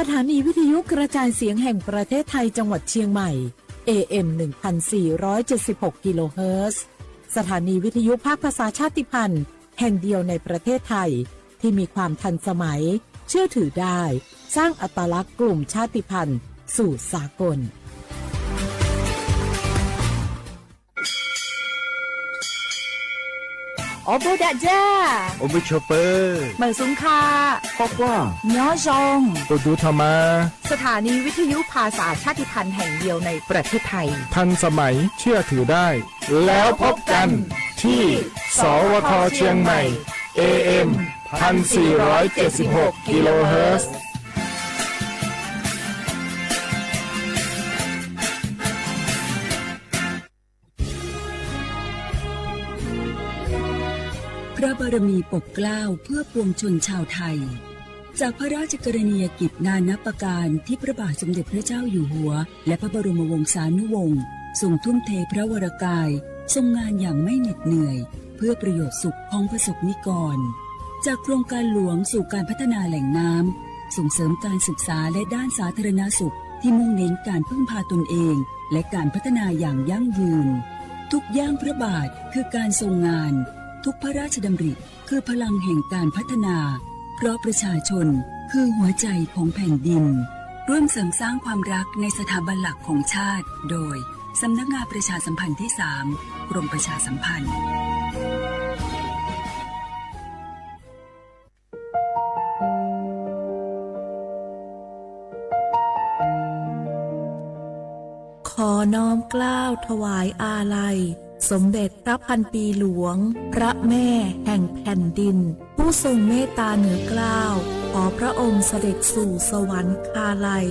สถานีวิทยุกระจายเสียงแห่งประเทศไทยจังหวัดเชียงใหม่ เอ เอ็ม หนึ่งพันสี่ร้อยเจ็ดสิบหก กิโลเฮิรตซ์ สถานีวิทยุภาคภาษาชาติพันธุ์แห่งเดียวในประเทศไทย ที่มีความทันสมัย เชื่อถือได้ สร้างอัตลักษณ์กลุ่มชาติพันธุ์สู่สากล Ua bug dam ja, ua mub tshua pawg, mam xub kha, nyob zoo, tus dub tho mas. สถานีวิทยุภาษาชาติพันธุ์แห่งเดียวในประเทศไทย ทันสมัย เชื่อถือได้ แล้วพบกันที่ สวท เชียงใหม่ เอ เอ็ม พันสี่ร้อยเจ็ดสิบหก กิโลเฮิรตซ์ พระบารมีปกเกล้าเพื่อปวงชนชาวไทย จากพระราชกรณียกิจนานับประการที่พระบาทสมเด็จพระเจ้าอยู่หัว และพระบรมวงศานุวงศ์ทรงทุ่มเทพระวรกาย ทรงงานอย่างไม่เหน็ดเหนื่อย เพื่อประโยชน์สุขของประสบนิกร จากโครงการหลวงสู่การพัฒนาแหล่งน้ำ ส่งเสริมการศึกษาและด้านสาธารณสุขที่มุ่งเน้นการพึ่งพาตนเอง และการพัฒนาอย่างยั่งยืน ทุกย่างพระบาทคือการทรงงาน ทุกพระราชดำริคือพลังแห่งการพัฒนา เพราะประชาชนคือหัวใจของแผ่นดิน ร่วมเสริมสร้างความรักในสถาบันหลักของชาติ โดย สำนักงานประชาสัมพันธ์ที่สาม กรมประชาสัมพันธ์ ขอน้อมเกล้าถวายอาลัย สมเด็จพระพันปีหลวง พระแม่แห่งแผ่นดิน ผู้ทรงเมตตาเหนือเกล้า ขอพระองค์เสด็จสู่สวรรคาลัย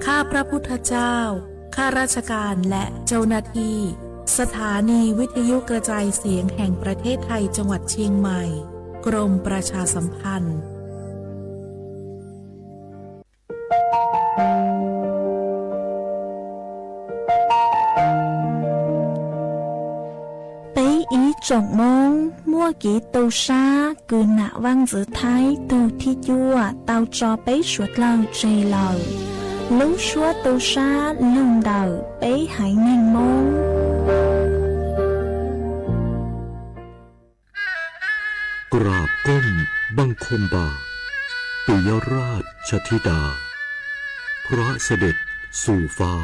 ข้าพระพุทธเจ้า ข้าราชการและเจ้าหน้าที่ สถานีวิทยุกระจายเสียงแห่งประเทศไทยจังหวัดเชียงใหม่ กรมประชาสัมพันธ์ Peb ib tsoom Hmoob muaj kev tu sab kws nam vaj ntxwv Thaib tug thib cuaj tau tso peb suav dlawg tseg lawm. Lub suab tu sab lug ntawm peb haiv neeg Hmoob. กราบก้มบังคมบาท ปิยราชธิดา พระเสด็จสู่ฟ้า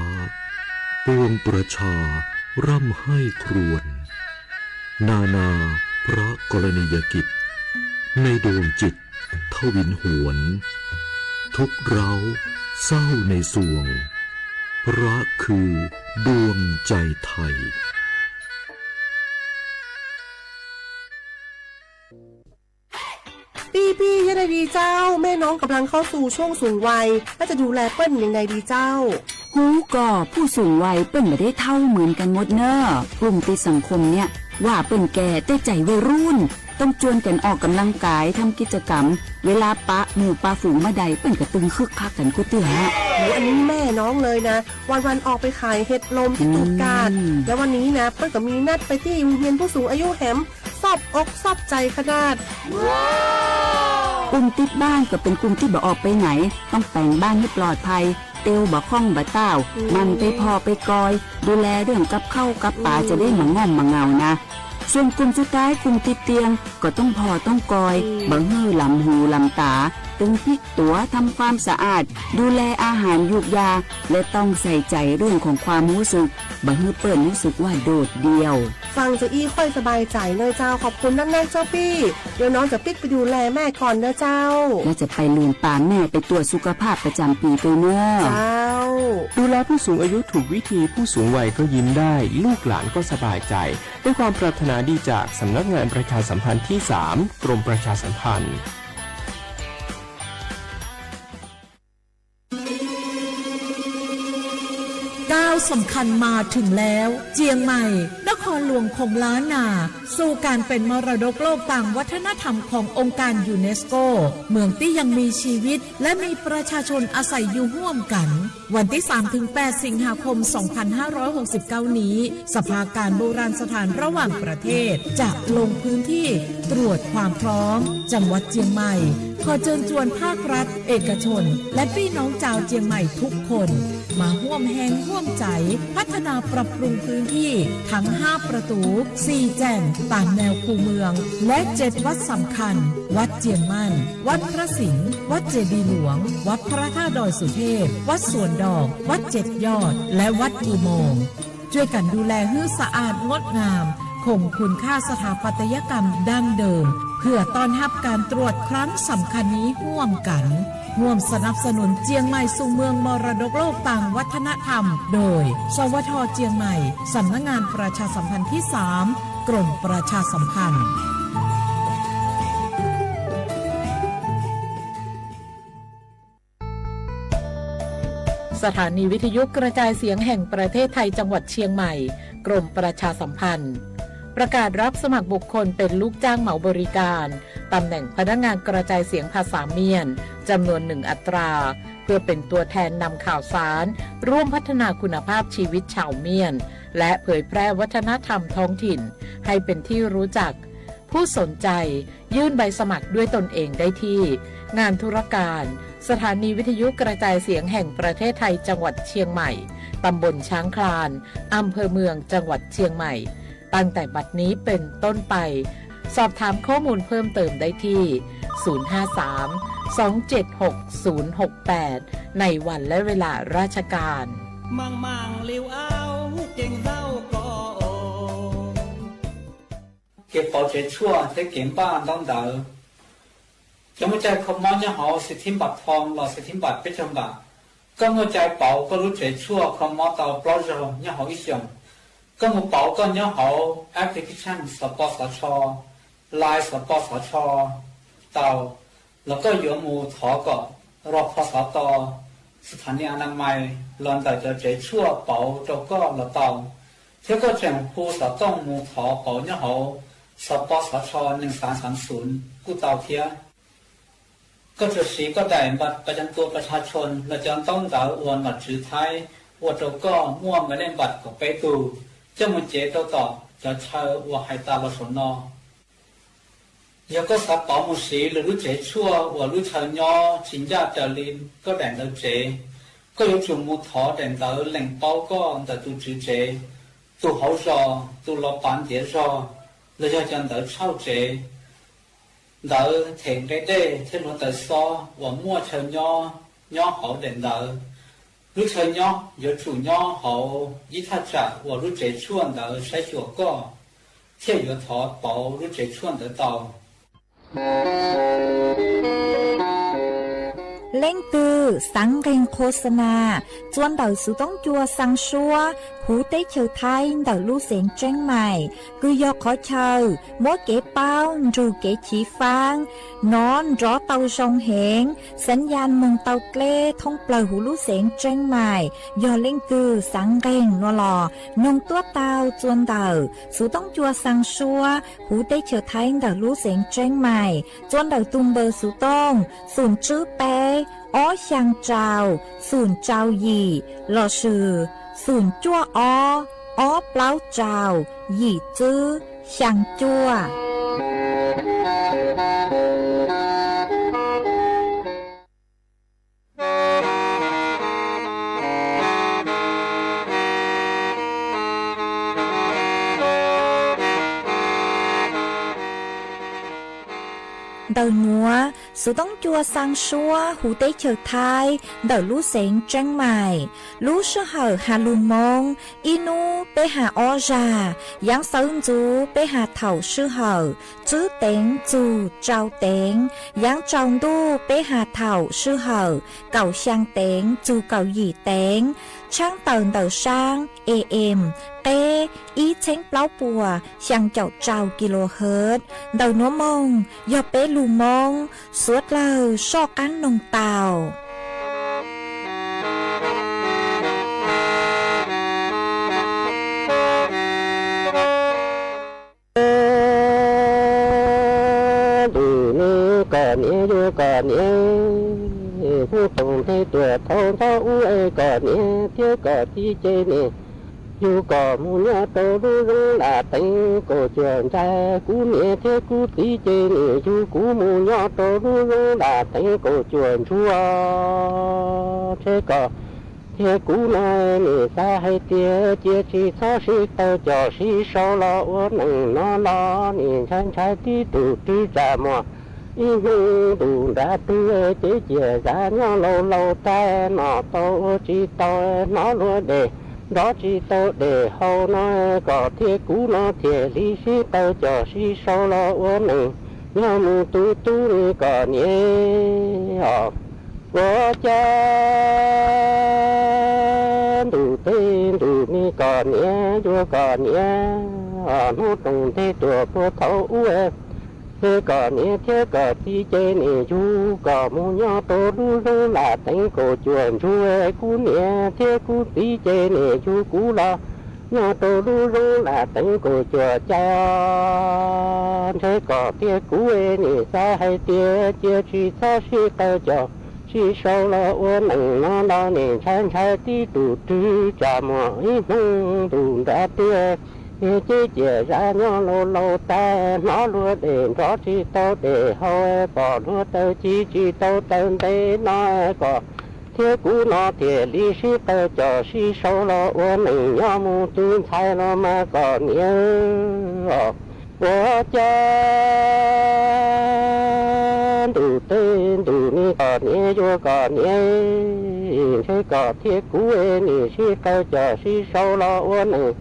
ปวงประชาร่ำไห้ครวญ นานาพระกรณียกิจ ในดวงจิตทวินหวน ทุกข์ร้าวเศร้าในสวง พระคือดวงใจไทย พี่ๆ ยังไงดีเจ้า แม่น้องกำลังเข้าสู่ช่วงสูงวัย แล้วจะดูแลเปิ้ลยังไงดีเจ้า Hub ko, ผู้สูงวัย เปิ้ลบ่ได้เฒ่าเหมือนกันหมดเน่อ กลุ่มติดสังคมเนี่ย ว่าเปิ้ลแก่แต่ใจวัยรุ่น ต้องชวนกันออกกำลังกาย ทำกิจกรรม เวลาปะหมู่ปะฝูงบ่ได้ เปิ้ลก็ตึงคึกคักกันกู้เตื้อ โห อันนี้แม่น้องเลยนะ วันๆ ออกไปขายเห็ดลมที่ตูดกาด แล้ววันนี้นะ เปิ้ลก็มีนัดไปที่โรงเรียนผู้สูงอายุแหม ซอบอกซอบใจขนาด กลุ่มติดบ้านก็เป็นกลุ่มที่บ่ออกไปไหน ต้องแต่งบ้านให้ปลอดภัย เตียวบ่คล่องบ่ต้าว หมั่นไปผ่อไปกอย ดูแลเรื่องกับข้าวกับปลา จะได้บ่ง่อมบ่เหงานะ ส่วนกลุ่มสุดท้าย กลุ่มติดเตียง ก็ต้องผ่อต้องกอย บ่หื้อหลำหูหลำต๋า ตึงพลิกตั๋ว ทำความสะอาด ดูแลอาหารยูกยา และต้องใส่ใจเรื่องของความรู้สึก บ่หื้อเปิ้ลรู้สึกว่าโดดเดี่ยว ฟังจะอี้ค่อยสบายใจเน่อเจ้า ขอบคุณนักๆ เจ้าปี้ เดี๋ยวน้องจะปิ๊กไปดูแลแม่ก่อนเน่อเจ้า และจะไปลืมปาแม่ไปตรวจสุขภาพประจำปีด้วยเน่อ เจ้า ดูแลผู้สูงอายุถูกวิธี ผู้สูงวัยก็ยิ้มได้ ลูกหลานก็สบายใจ ด้วยความปรารถนาดีจากสำนักงานประชาสัมพันธ์ที่สาม กรมประชาสัมพันธ์ ก้าวสำคัญมาถึงแล้ว เจียงใหม่ นค นครหลวงของล้านนา สู่การเป็นมรดกโลกตามวัฒนธรรมขององค์การยูเนสโก เมืองที่ยังมีชีวิตและมีประชาชนอาศัยอยู่ร่วมกัน วันที่สามถึงแปดสิงหาคมสองพันห้าร้อยหกสิบเก้านี้ สภาการโบราณสถานระหว่างประเทศจะลงพื้นที่ตรวจความพร้อม จังหวัดเชียงใหม่ ขอเชิญชวนภาครัฐ เอกชน และพี่น้องชาวเชียงใหม่ทุกคน มาร่วมแฮงร่วมใจ พัฒนาปรับปรุงพื้นที่ทั้งห้าประตู สี่แจ่ง ตามแนวคูเมือง และเจ็ดวัดสำคัญ วัดเจียงมั่น วัดพระสิงห์ วัดเจดีย์หลวง วัดพระธาตุดอยสุเทพ วัดสวนดอก วัดเจ็ดยอด และวัดอุโมงค์ ช่วยกันดูแลให้สะอาดงดงาม คงคุณค่าสถาปัตยกรรมดั้งเดิม เพื่อต้อนรับการตรวจครั้งสำคัญนี้ร่วมกัน ร่วมสนับสนุนเชียงใหม่สู่เมืองมรดกโลกตามวัฒนธรรม โดย สวท เชียงใหม่ สำนักงานประชาสัมพันธ์ที่สาม กรมประชาสัมพันธ์ สถานีวิทยุกระจายเสียงแห่งประเทศไทยจังหวัดเชียงใหม่ กรมประชาสัมพันธ์ ประกาศรับสมัครบุคคลเป็นลูกจ้างเหมาบริการ ตำแหน่งพนักงานกระจายเสียงภาษาเมียน จำนวนหนึ่งอัตรา เพื่อเป็นตัวแทนนำข่าวสาร ร่วมพัฒนาคุณภาพชีวิตชาวเมียน และเผยแพร่วัฒนธรรมท้องถิ่น ให้เป็นที่รู้จัก ผู้สนใจยื่นใบสมัครด้วยตนเองได้ที่ งานธุรการ สถานีวิทยุกระจายเสียงแห่งประเทศไทยจังหวัดเชียงใหม่ ตำบลช้างคลาน อำเภอเมืองจังหวัดเชียงใหม่ ตั้งแต่บัดนี้เป็นต้นไป สอบถามข้อมูลเพิ่มเติมได้ที่ ศูนย์ห้าสาม สองเจ็ดหก ศูนย์หกแปด ในวันและเวลาราชการ Maang maang liu au keeg zau ko os. Kev pauv tsev tshuaj thiab kev npaj ntaub ntawv. Cov muaj cai kho mob nyob hauv xim thib npam thoo los xim thib npam peb caug npam, koj muaj cai pauv koj lub tsev tshuaj kho mob tau plaub zaug nyob hauv ib xyoos. Koj mus pauv koj nyob hauv application xov pos xov tsho, Line xov pos xov tsho tau, los koj yuav mus thov kom rau pho xov to, sthani anamais los ntawm cov tsev tshuaj pauv rau koj los tau, thiab koj tseem hu xov tooj mus thov pauv nyob hauv xov pos xov tsho neeg xaav xaav xunv kuj tau thiab. Koj tsuas siv koj daim npaj pas cam tua pas tshaj tshoo los cov ntaub ntawv uas nom tswv Thaib ua rau koj muaj npe lej npam kaum peb tug coj mus cev rau tom cov chaw uas hais tas los saum no. Yog koj xav pauv mus siv lwm lub tsev tshuaj uas lub chaw nyob tsis ncaj raws li koj daim ntawv tsev, koj yuav tsum mus thov daim ntawv lees paub koj ntawm tus tswv tsev, tus hauv zos, tus los pav ntiav zog, los yog cov ntawv tshauj tsev, ntawv them nqe dej thiab hluav taws xob uas muaj chaw nyob nyob hauv daim ntawv. Lub chaw nyob yuav tsum nyob hauv ib thaj tsam uas lub tsev tshuaj ntawd saib xyuas koj, thiaj yuav thov pauv lub tsev tshuaj ntawd tau. Leej twg xaav nqeeg qhua xa nas txua ntawm xuv toob cua xaa suab huv teb chaws Thaib ntawm lub xeev Tseeb Mais, kws yog qhov chaw muab kev paub nrug kev chiv faab nov nrov tau zoo heev, xeev yas moog tau dleb thoob plawg huv lub xeev Tseeb Mais. Yog leej twg xaav nqeeg no los noog tuab tau txua ntawm xuv toob cua xaa suab huv teb chaws Thaib ntawm lub xeev Tseeb Mais, txua ntawm tus npawb xuv tooj xoom tswb peb ob xyaa rau xoom rau yim lossis xoom cuaj ob ob plaub rau yim tswb xyaa cuaj. Ntawm nuav, xuv toob cua xaa suab huv teb chaws Thaib ntawm lub xeev Tseeb Mais, lub sij hawm has lug Moob, ib nub peb has ob zag, yaav sawv ntxuv peb has thaum sij hawm tswb teev txug rau teev, yaav tsaus ntuj peb has thaum sij hawm kaum xyaa teev txug kaum yim teev, tshaab tawm ntawm saab A M qeb ib txheeb plaub puas xyaa caum rau kilohertz. Ntawm nuav moog yog peb lug Moob, suav dlawg soj qaab noog tau. Tus ne kom niam yuav kom niam, hnub toom ntej tuaj thaum ntxov ub es kom niam thiab kom txiv ces niam yug kom mus nyob rau lub zos Lam Teev Kaum Cuam Ncaig. Kuv niam thiab kuv txiv ces niam yug kuv mus nyob rau lub zos Lam Teev Kaum Cuam Ntsuab. Ntshe kom thiab kuv no nim xav hais tias cia tsis txhob sib qawm cos sib sau los ua neej no los nim ntshai ntshai tib tug rwg tsam muag ib hnub ntuj nrad twg ces ciam zam nyob laus laus tag no tau ua tsis tau hnov luag dej nrov tsis tau dej haus no kom thiab kuv no thiaj li sib qawm cos sib sau los ua neej nyob mus tu tu ne kom niam os. Ua cas ntuj tej ntuj ne kom niam yuav kom niam, hnub toom ntej tuaj puag thaum ub es kom niam thiab kom txiv ces niam yug kom mus nyob rau lub zos Lam Teev Kaum Cuam Ntsuab. Kuv niam thiab kuv txiv ces niam yug kuv los nyob rau lub zos Lam Teev Kaum Cuam Ncaig. Ntshe kom thiab kuv nim xav hais tias cia tsis txhob sib qawm cos sib sau los ua neej no los nim ntshai ntshai tib tug rwg tsam muag ib hnub ntuj nrad twg ces ciam zam nyob laus laus tag hnov luag dej nrov tsis tau dej haus pom luag taw ci tsis tau taw ntev no kom thiab kuv no thiaj li sib qawm cos sib sau los ua neej nyob mus tu ntxhais los mas kom niam os. Ua cas ntuj tej ntuj ne kom niam yuav kom niam, ntshe kom thiab kuv nim sib qawm cos sib sau los ua neej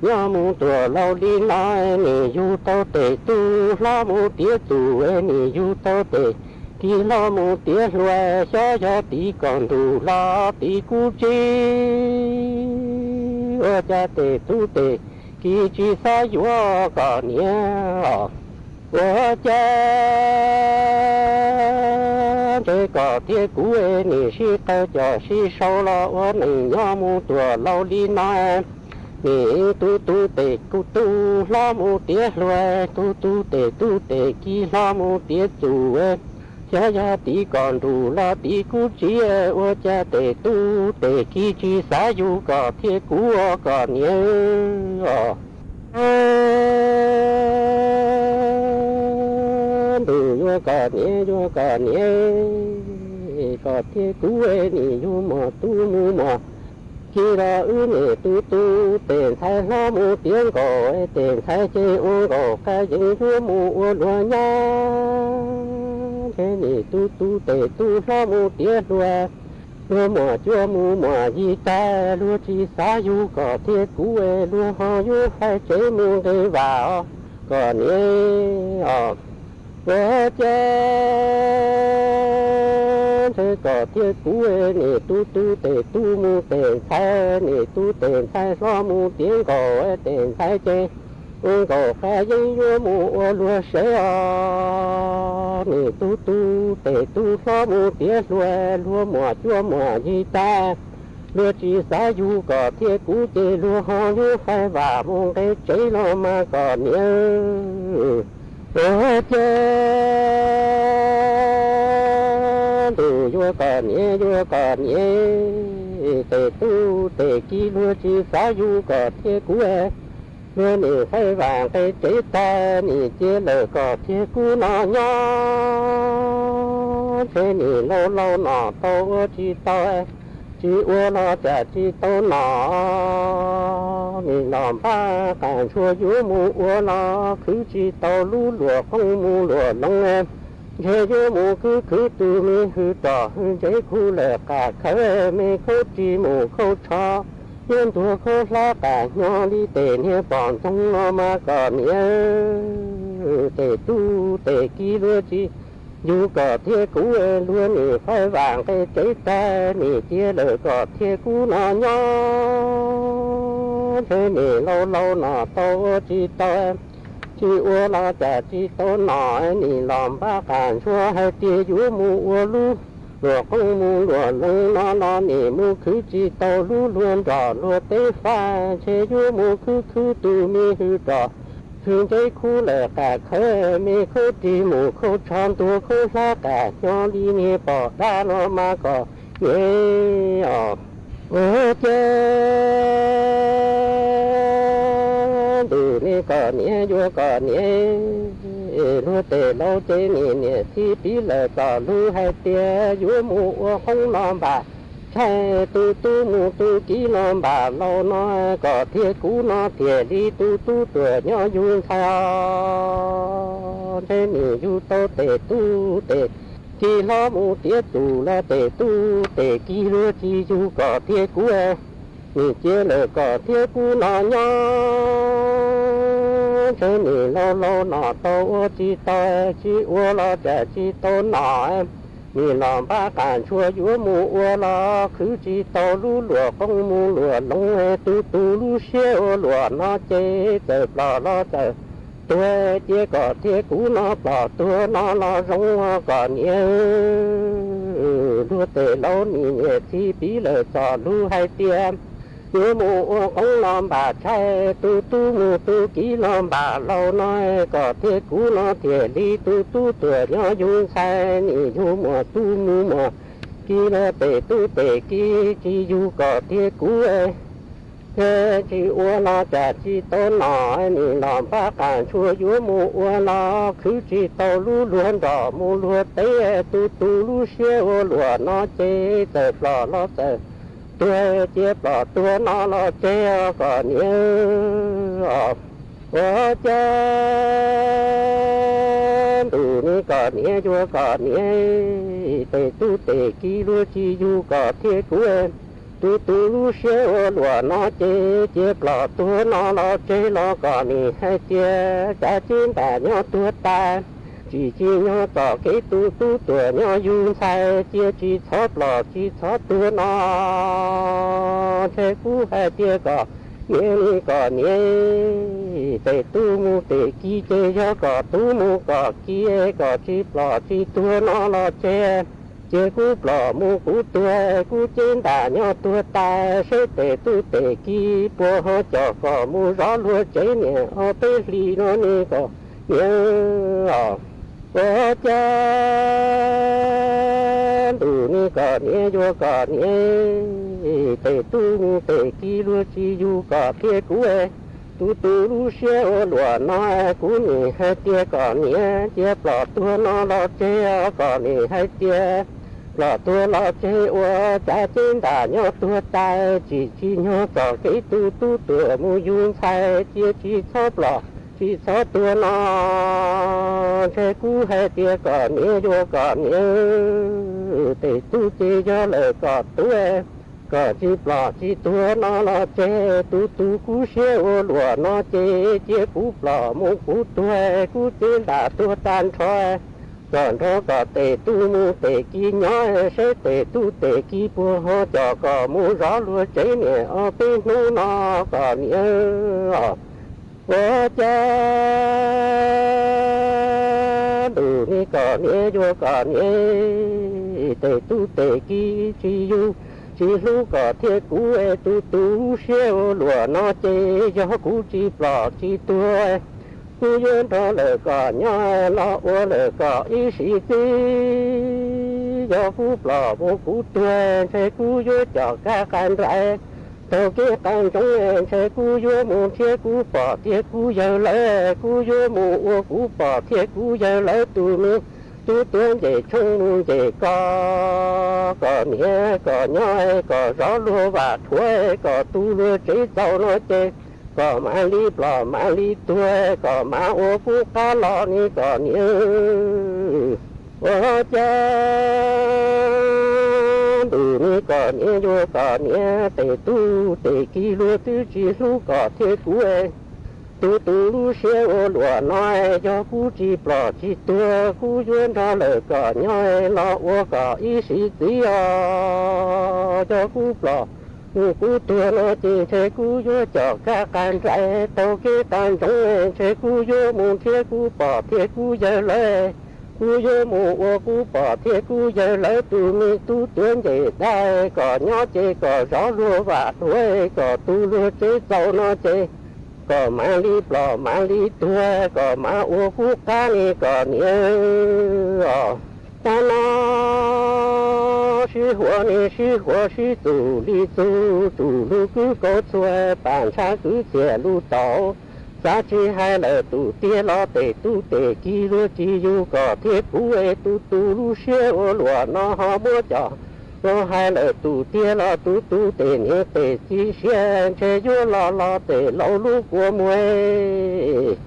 nyob mus tuaj laus li no. Nim yug tau tes tub hlob mus tiav txuj, nim yug tau tes kiv hlob mus tiav hluas, xyov yog tim kom ntuj los tim kuv txiv. Ua cas tes tub tes kiv tsis xav yuav kom niam os. Ua cas ntshe kom thiab kuv nim sib qawm cos sib sau los ua neej nyob mus tuaj laus li no. Nim tub tub tes kuv tub hlob mus tiav hluas, tub tub tes tub tes kiv hlob mus tiav txuj, xyov yog tim kom ntuj los tim kuv txiv. Ua cas tes tub tes kiv tsis xav yug kom thiab kuv ua kom niam os. Ntuj yuav kom niam yuav kom niam, kom thiab kuv nim yug muaj tub mus muaj kiv los wb nim tub tub tes ntxhais hlob mus tiav nkaus, tes ntxhais ces ua nkaus qab yeeb yuav mus ua luag nyab. Ntshe nim tub tub tes tub hlob mus tiav hluas, luag muaj cuab mus muaj yig tag, luag tsis xav yug kom thiab kuv, luag ho yuav faib tsev mus nqe vam os kom niam os. Ua cas ntshe kom thiab kuv nim tub tub tes tub mus tes ntxhais, nim tub tes ntxhais hlob mus tiav nkaus, tes ntxhais ces ua nkaus qab yeeb yuav mus ua luag sev os. Nim tub tub tes tub hlob mus tiav hluas, luag muaj cuab muaj yig tag, luag tsis xav yug kom thiab kuv ces luag ho yuav faib vam mus nqe tsev los mas kom niam. Ua cas ntuj yuav kom niam yuav kom niam, tes tub tes kiv luag tsis xav yug kom thiab kuv, luag nim faib vam nqe tsev tag nim cia lawm kom thiab kuv no nyob. Ntshe nim laus laus no tau ua tsis tau, tsis ua los cas tsis tau no, nim los npaj qas ntsuag yuav mus ua los khwv tsis tau lub luam qoob mus luam loov. Ntshe yuav mus khwv khwv tus me hwm roj hwm ntsev khu lawm qas khawv me khaub ris mus khaub tsho, yuav ntuag khaub hlab qas hnyo li tes niag pom ntxoog no mas kom niam. Tes tub tes kiv luag tsis yug kom thiab kuv, luag nim faib vam nqe tsev tag nim cia lawm kom thiab kuv no nyob. Ntshe nim laus laus no tau ua tsis tau, tsis ua los cas tsis tau no, nim los npaj qas ntsuag hais tias yuav mus ua lub luam qoob mus luam loov no los nim mus khwv tsis tau lub luag nroj luag teb faj, ntshe yuav mus khwv khwv tus me hwm roj Tshwm ntse khub lawm qas khawb me khub ris mus khub tsho ntuag khub hlab qas hnyo li niag pom dab los mas kom niam os. Ua cas ntuj ne kom niam yuav kom niam luag tes laus ces niam niam txhib piv lawm kom lub hais tias yuav mus ua qoob los npam tshaib, tus tub mus tus kiv los npam laus no kom thiaj kuv no thiaj li tus tub tuam nyob yug ntxhais os. Ntshe nws yug tau tes tub tes kiv hlob mus tiav tus los tes tub tes kiv luag tsis yug kom thiaj kuv, nws cia lawm kom thiaj kuv no nyob. Ntshe nws laus laus no tau ua tsis tau, tsis ua los tsam tsis tau no, nws los npaj qas ntshua yuav mus ua los khwv tsis tau lub luam qoob mus luam loov, tus tus lub siab ua luam no ces txawm plom los txawm tuag, cia kom thiaj kuv no plom tuag no los zoo kom niam luag tes laus nim niam txhib piv lawm txog lub hais tias yuav mus ua qoob los npam tshaib, tus tub mus tus kiv los npam laus no kom thiaj kuv no thiaj li tus tub tuam nyob yug ntxhais, nws yug muas tub mus muas kiv los tes tub tes kiv tsis yug kom thiaj kuv, tsis ua los tsam tsis tau no, nws los npaj qas ntshua yuav mus ua los khwv tsis tau lub luag nrog mus luag teb, tus tus lub siab ua luam no ces txawm plom los txawm tuag, cia plom tuag no los tseg os kom niam os. Ua cas ntuj ne kom niam yuav kom niam, tes tub tes kiv luag tsis yug kom thiaj kuv, tus tus lub siab ua luam no ces cia plom tuag no los tseg los kom nws hais tias cav ceb ntam nyob tuag tas, tsis tsim nyog txom kev tus tub tuam nyob yug ntxhais, cia tsis txhob plom tsis txhob tuag no ntshe kuv hais tias kom niam li kom niam, tes tub mus tes kiv ces yog kom tub mus kom kiv, kom tsis plom tsis tuag no los tseg, cia kuv plom mus kuv tuag, kuv ceb ntam nyob tuag tas, seb tes tub tes kiv puas ho coj kom mus zov luag tsev niam ob peb hlis no ne kom niam os. Ua cas ntuj ne kom niam yuav kom niam, tes tub mus tes kiv luag tsis yug kom thiaj kuv, tus tus lub siab ua luam no kuv nim hais tias kom niam cia plom tuag no los tseg, kom nws hais tias plom tuag los tseg ua cav ceb ntam nyob tuag tas, tsis tsim nyog txom kev tus tub tuam mus yug ntxhais, cia tsis txhob plom tsis txhob tuag no ntshe kuv hais tias kom niam yuav kom niam, tes tub ces yog lawm kom tub, kom tsis plom tsis tuag no los tseg, tus tus kuv siab ua luam no ces cia kuv plom mus kuv tuag, kuv ceb ntam tuag tag nrho, kom nrog kom tes tub mus tes kiv nyob, seb tes tub tes kiv puas ho coj kom mus zov luag tsev niam ob peb hnub no kom niam os. Ua cas ntuj ne kom niam yuav kom niam, tes tub tes kiv tsis yug tsis hlub kom thiaj kuv, tus tus siab ua luam no ces yog kuv tsis plom tsis tuag, kuv yuav nrog lawm kom nyob los ua lawm kom ib sim txwv, yog kuv plom mus kuv tuag ntshe kuv yuav coj kab qa nraim taug kev qa ntsoov, ntshe kuv yuav mus nrhiav kuv pog thiab kuv yawg lawv, kuv yuav mus ua kuv pog thiab kuv yawg lawv tus me tub tuav nce tshoob mus nce kos, kom niam kom nyob kom zov luag vam dhuav, kom tu luag tsev txaus no ces kom mam li plom mam li tuag, kom mam ua kuv qab los ne kom niam. Ua cas ntuj ne kom niam yuav kom niam, tes tub tes kiv luag twb tsis hlub kom thiaj kuv, tus tus lub siab ua luam no, yog kuv tsis plom tsis tuag kuv yuav nrog lawm kom nyob los ua kom ib sim txwv os, yog kuv plom mus kuv tuag no ces ntshe kuv yuav coj kab qa nraim taug kev qa ntsoov, ntshe kuv yuav mus nrhiav kuv pog thiab kuv yawg lawv, kuv yuav mus ua kuv pog thiab kuv yawg lawv tus me tub tuav nce dab, kom nyob ces kom zov luag vam dhuav, kom tu luag tsev txaus no ces Kom mam li plom mam li tuag, kom mam ua kub qab ne kom niam os. Tag no sib huas ne sib huas sib txuj li txuj, tsuj lub kwj kaus txhua, pam ntshav kwv txiaj lub tau. Xav tsis hais lawm tus tiag los tes tub tes kiv luag tsis yug kom thiab kuv es tus tus lub siab ua luam no ho muab coj los hais lawm tus tiag los tus tus tes niam tes txiv siab ntshe yuav los los tes laus lub kua muag.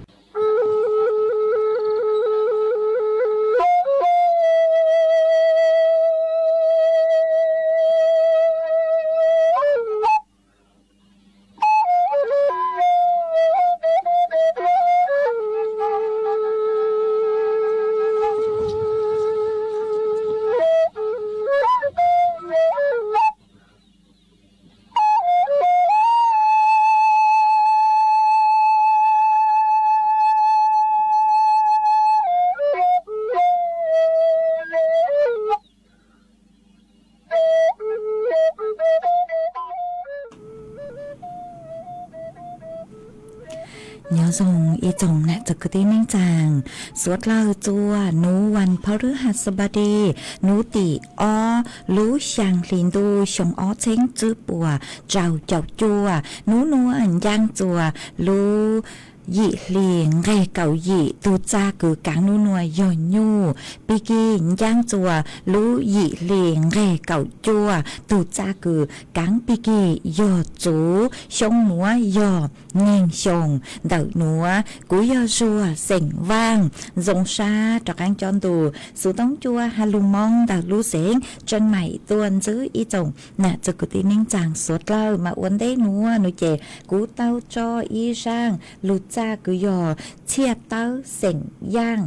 Nyob zoo ib tsoom nam txiv kwv tij neej tsaa, suav dlawg txua nub vas phab rwb has xab npab di, nub tim ob lub xyaa hli ntuj xyoo ob txheeb tswb puas rau caum cuaj, nub nuav ncaaj txua lub yim hli nqeg kaum yim, tug txaj kws kaav nub nuav yog nyuj. Pig kig ncaaj txua lub yim hli nqeg kaum cuaj, tug txaj kws kaav pig kig yog txuv, xyoo nuav yog neeg xyoo. Ntawm nuav kuv yog Zuag xeem Vaaj, zoo sab rov qaab cob ntu xuv toob cua has lug Moob ntawm lub xeev Tseem Maim tuaj ntsib ib tsoom nam txiv kwv tij neej tsaa suav dlawg. Mas ua ntej nuav nuav ces kuv tau tso ib zaaj lug txaj kws yog Txhiaj Tawb xeem Yaaj,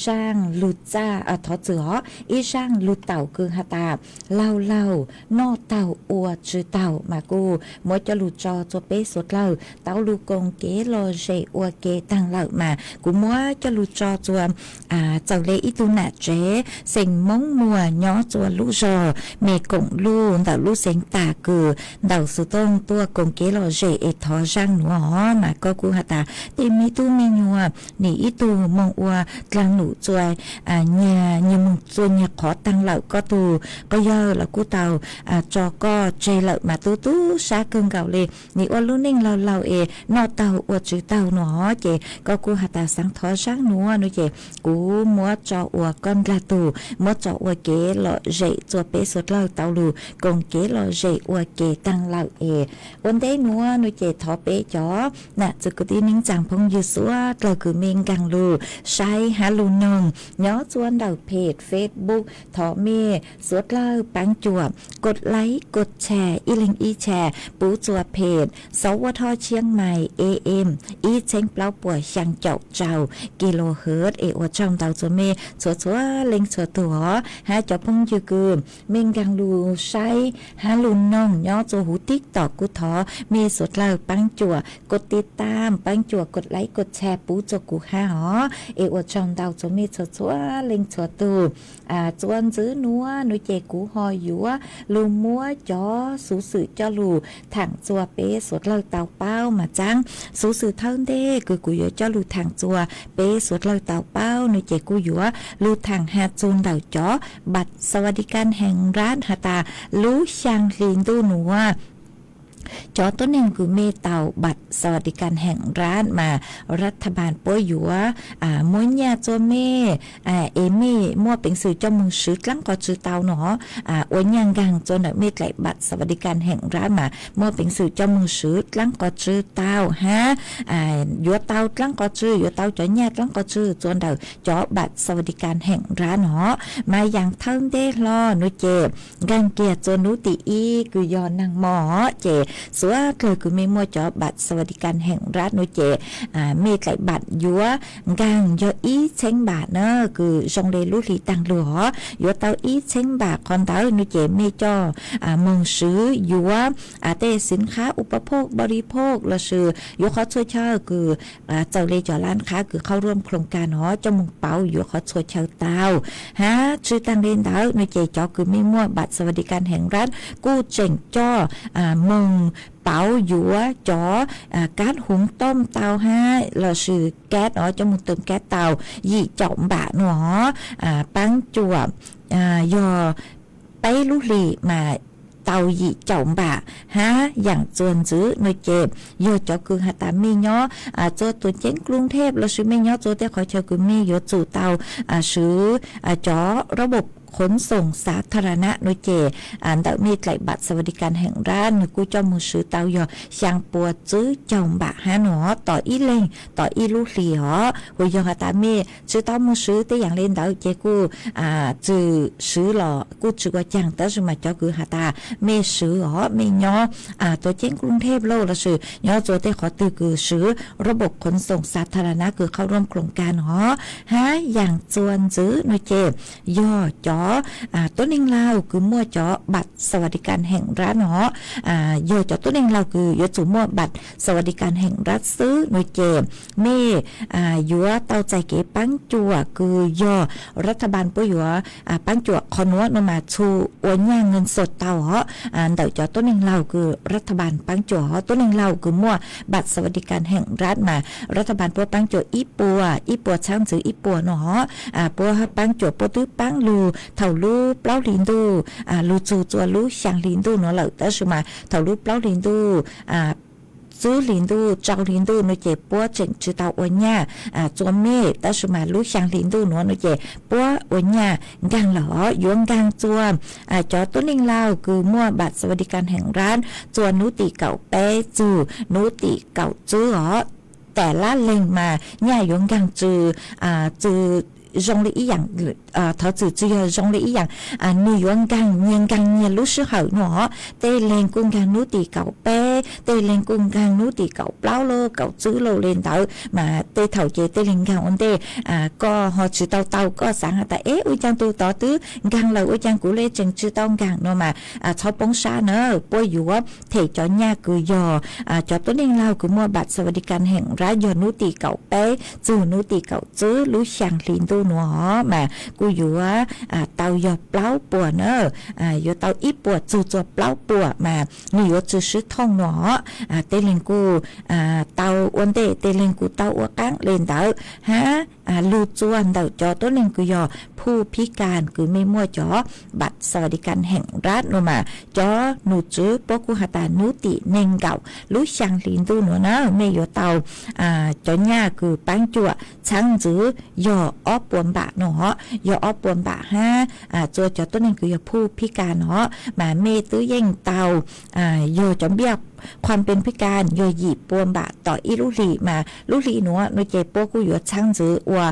zaaj lug txaj, thov txwm os, ib zaaj lug taum kws has tas laug laug noj taug ua tsw taug, mas kuj muab coj lug tso txua peb suav dlawg tau lug koom kev lom zem ua ke taag lawm. Mas kuv muab coj lug tso txua txawm le ib tug nam tsev xeem Moob Muas nyob txua lub zog Mes Koom Luj ntawm lub xeev Tag Kws ntawm xuv tooj tuaj koom kev lom zem es thov zaaj nuav os. Mas koj kuj has tas tej me tub me nyuam, nim ib tug moog ua dlaag num txua nyag, nyag moog txua nyag qhov taag lawm, koj tug quas yawg los kuj tau tso koj tseg lawm mas tub tub sab kawg nkaus le. Nim ua lub neej laug laug es noj taug ua tsw taug nuav os, ces koj kuj has tas xaav thov zaaj nuav nuav ces kuv muab tso ua koj ndlag tug, muab tso ua kev lom zem txua peb suav dlawg tau lug koom kev lom zem ua ke taag lawm es ua ntej nuav nuav ces thov peb cov nam txiv kwv tij neej tsaa phooj ywg suav dlawg kws mej nkaag lug saib hab lug noog nyob txua ntawm page Facebook, thov mej suav dlawg paab cuam kod laib kod tshare ib leeg ib tshare pub txua page Xauv Ua Thoj Tshiab Mais A M ib txheeb plaub puas xyaa caum rau kilohertz es ua tsaug ntau txua mej txhua txhua leej txhua tug os. Hab cov phooj ywg kws mej nkaag lug saib hab lug noog nyob txua huv TikTok kuj thov mej suav dlawg paab cuam kod tiv tam, paab cuam kod laib kod tshare pub txua kuv hab os. Es ua tsaug ntau txua mej txhua txhua leej txhua tug. Txua ntxiv nuav nuav ces kuv ho yuav lug muab cov xuv xwm coj lug thaam txua peb suav dlawg tau paub mas txaab. Xuv xwm thawj ntej kws kuv yuav coj lug thaam txua peb suav dlawg tau paub nuav ces kuj yuav lug thaam has txug ntawm cov บัตรสวัสดิการแห่งรัฐ has tas lub xyaa hli ntuj nuav cov tuab neeg kws mej tau บัตรสวัสดิการแห่งรัฐ mas รัฐบาล puab yuav muab nyaj txua mej es mej muaj peev xwm coj moog swv dlaab qhov tsw tau nuav, ua nyaj nkaag txua ntawm mej dlaim บัตรสวัสดิการแห่งรัฐ mas muaj peev xwm coj moog swv dlaab qhov tsw tau hab yuav tau dlaab qhov tsw, yuav tau cov nyaj dlaab qhov tsw txua ntawm cov บัตรสวัสดิการแห่งรัฐ nuav. Mas yaam thawj ntej hlo nuav ces nkaag kiag txua nub tim ib kws yog naag mo os, ces suav dlawg kws mej muaj cov บัตรสวัสดิการแห่งรัฐ nuav ces mej dlaim บัตร yuav nkaag yog ib txheeb บาท na, kws zoo le lub hli taag lug os, yuav tau ib txheeb บาท qhov ntawd nuav ces mej coj moog swv yuav tej สินค้าอุปโภคบริโภค lossis yuav qhov txhua chaw kws txawm le cov ร้านค้า kws เข้าร่วมโครงการ nuav coj moog pauv yuav qhov txhua chaw tau. Hab tsi taag le ntawd nuav ces cov kws mej muaj บัตรสวัสดิการแห่งรัฐ kuj tseem coj moog pauv yuav cov kab huv tooj tau hab lossis kab os, coj moog tws kab tau yim caum npam no, paab cuam yog peb lub hlis mas tau yim caum npam hab yaam txuas ntxiv no ces yog cov kws has tas mej nyob txua tuam ceeb Kruj Thej lossis mej nyob txua tej qhov chaw kws mej yuav tsum tau swv cov rab npaum khuv xoom xav tha ra na no ces ntawm mej dlaim npam xas vas di kas heem nrab nwg kuj coj moog swv tau yog xyaa pua tswb caug npam hab no tom ib leeg tom ib lub hlis os. Hu yog has tas mej tsi tau moog swv tej yaam le ntawd ces kuj tsi swv los kuj tsi ua caag, tab sis mas cov kws has tas mej swv os, mej nyob tuam ceeb Kruj Thej lossis nyob txua tej qhov twg kws swv rab npaum khuv xoom xav tha ra na kws qhau rooj khoo kas no hab yaam txuas ntxiv no ces yog cov tuab neeg Laug kws muaj cov npam xas vas di kas heem nrab no, yog cov tuab neeg Laug kws yuav tsum muaj npam xas vas di kas heem nrab xwb no ces mej yuav tau txais kev paab cuam kws yog rab tha npas puab yuav paab cuam qhov nuav no mas txhua ua nyaj nkeeg xas tau os. Ntawm cov tuab neeg Laug kws rab tha npas paab cuam os, tuab neeg Laug kws muaj npam xas vas di kas heem nrab mas rab tha npas puab paab cuam ib puas, ib puas txhab ntxiv ib puas no os. Puab paab cuam puab twb paab lug thaum lub plaub hli ntuj lug txug txua lub xyaa hli ntuj nuav lawm, tab sis mas thaum lub plaub hli ntuj, tswb hli ntuj, rau hli ntuj no ces puab tseem tsi tau ua nyaj txua mej, tab sis mas lub xyaa hli ntuj nuav no ces puab ua nyaj nkaag lawm os. Yuav nkaag txua cov tuab neeg Laug kws muaj npam xas vas di kas heem nrab txua nub tim kaum peb txug nub tim kaum tswb os. Tas lab leeg mas nyaj yuav nkaag tsi, tsi zoo le ib yaam, thov txim, tsi yog zoo le ib yaam, nwg yuav nkaag nyias nkaag nyias lub sij hawm no os. Tej leeg kuj nkaag nub tim kaum peb, tej leeg kuj nkaag nub tim kaum plaub lawm kaum tswb lawm le ntawd mas tej thaum ces tej leeg nkaag ua ntej koj ho tsi tau tau, koj xaav has tas es ua caag tug tod twb nkaag lawm ua caag kuv le tseem tsi tau nkaag no mas txhob poob sab na. Puab yuav them cov nyaj kws yog cov tuab neeg Laug kws muaj npam xas vas di kas heem nrab yog nub tim kaum peb txug nub tim kaum tswb lub xyaa hli ntuj nuav os mas kuj yuav tau yog plaub puas na, yuav tau ib puas txug txua plaub puas mas nwg yuav tsi swb thooj no os. Tej leeg kuj tau ua ntej, tej leeg kuj tau ua qaab le ntawd hab lug txua ntawm cov tuab neeg kws yog phuj phib kas kws mej muaj cov npam xas vas di kas heem nrab no mas cov num tswv puab kuj has tas nub tim neeg nkaum lub xyaa hli ntuj nuav na mej yuav tau cov nyaj kws paab cuam txhab ntxiv yog ob puas npam no os, yog ob puas npam hab txua cov tuab neeg kws yog phuj phib kas no mas mej twb yeej tau yog cov npiaj khuam pes phib kas yog yim puas npam tom ib lub hlis mas lub hli nuav no ces puab kuj yuav txhab ntxiv ua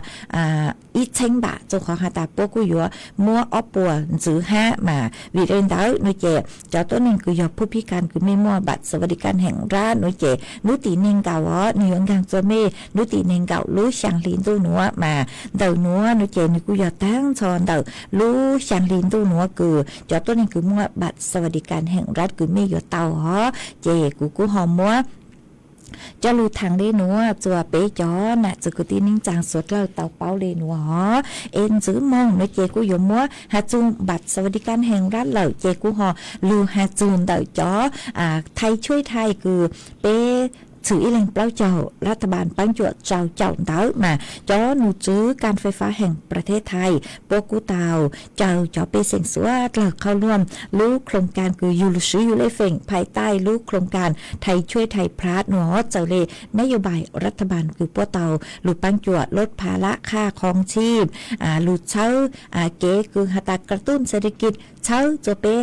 ib txheeb npam, rua qhov has tas puab kuj yuav muab ob puas ntxiv hab mas vim le ntawd no ces cov tuab neeg kws yog phuj phib kas kws mej muaj npam xas vas di kas heem nrab no ces nub tim neeg nkaum os nwg yuav nkaag txua mej nub tim neeg nkaum lub xyaa hli ntuj nuav mas ntawm nuav no ces nwg kuj yog taag nrho ntawm lub xyaa hli ntuj nuav kws cov tuab neeg kws muaj npam xas vas di kas heem nrab kws mej yuav tau os. Ces kuv kuj ho muab coj lug thaam le nuav txua peb cov nam txiv kwv tij neej tsaa suav dlawg tau paub le nuav os. Es ntxiv moog no ces kuj yuav muab has txug npam xas vas di kas heem nrab lawm ces kuj ho lug has txug ntawm cov thais tshuaj thais kws peb txhwm ib leeg plaub caug, lab tha npas paab cuam rau caum ntawd mas cov num tswv kas fais fab heem pra thej thais puab kuj tau caw cov pej xeem suav dlawg qhau luam lub khoo kas kws yug lug swv yug le feem phais taij lub khoo kas thais tshuaj thais plab nuav txawm le nab yau npais lab tha npas kws puab tau lug paab cuam lub pha lab qha qhoo tshib, lug txhawb kev kws has tas ka tuj xas di kis txhawb txua peb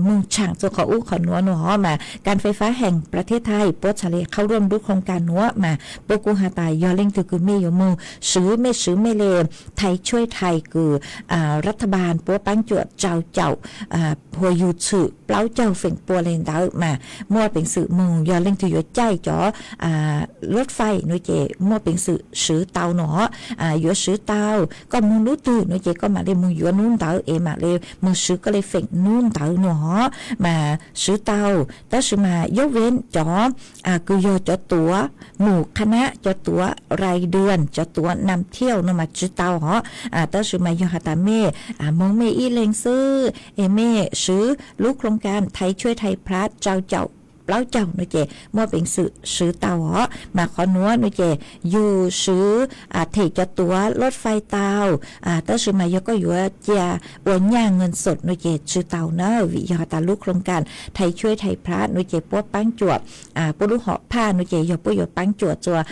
moog tshaam txua qhov ub qhov nuav nuav mas kas fais fab heem pra thej thais puab txhad le qhau luam lub khoo kas nuav mas puab kuj has tas yog leej twg kws mej yuav moog swv mej swv mej le thais tshuaj thais kws lab tha npas puab paab cuam rau caum hua yug txhwm plaub caug feem pua le ntawd mas muaj peev xwm moog. Yog leej twg yuav caij cov lub fais no ces muaj peev xwm swv tau nuav, yuav swv tau koj moog nub twg no ces koj maam le moog yuav nub ntawd es maam le moog swv koj le feem nub ntawd nuav mas swv tau. Tab sis mas yauv veb cov kws yog cov tuav mus qha nab, cov tuav rai dua, cov tuav nam thiauj no mas tsi tau os. Tab sis mas yog has tas mej moog mej ib leeg xwb es mej swv lub khoo kas thais tshuaj thais plab rau caum plaub caug no ces muaj peev xwm swv tau os. Mas qhov nuav no ces yug swv them cov tuav lub fais tau, tab sis mas yog koj yuav cia ua nyaj nkees xom no ces tsi tau na, vim yog has tas lub khloov kas thais tshuaj thais plab no ces puab paab cuam, puab lub hom phaj no ces yog puab yuav paab cuam txuas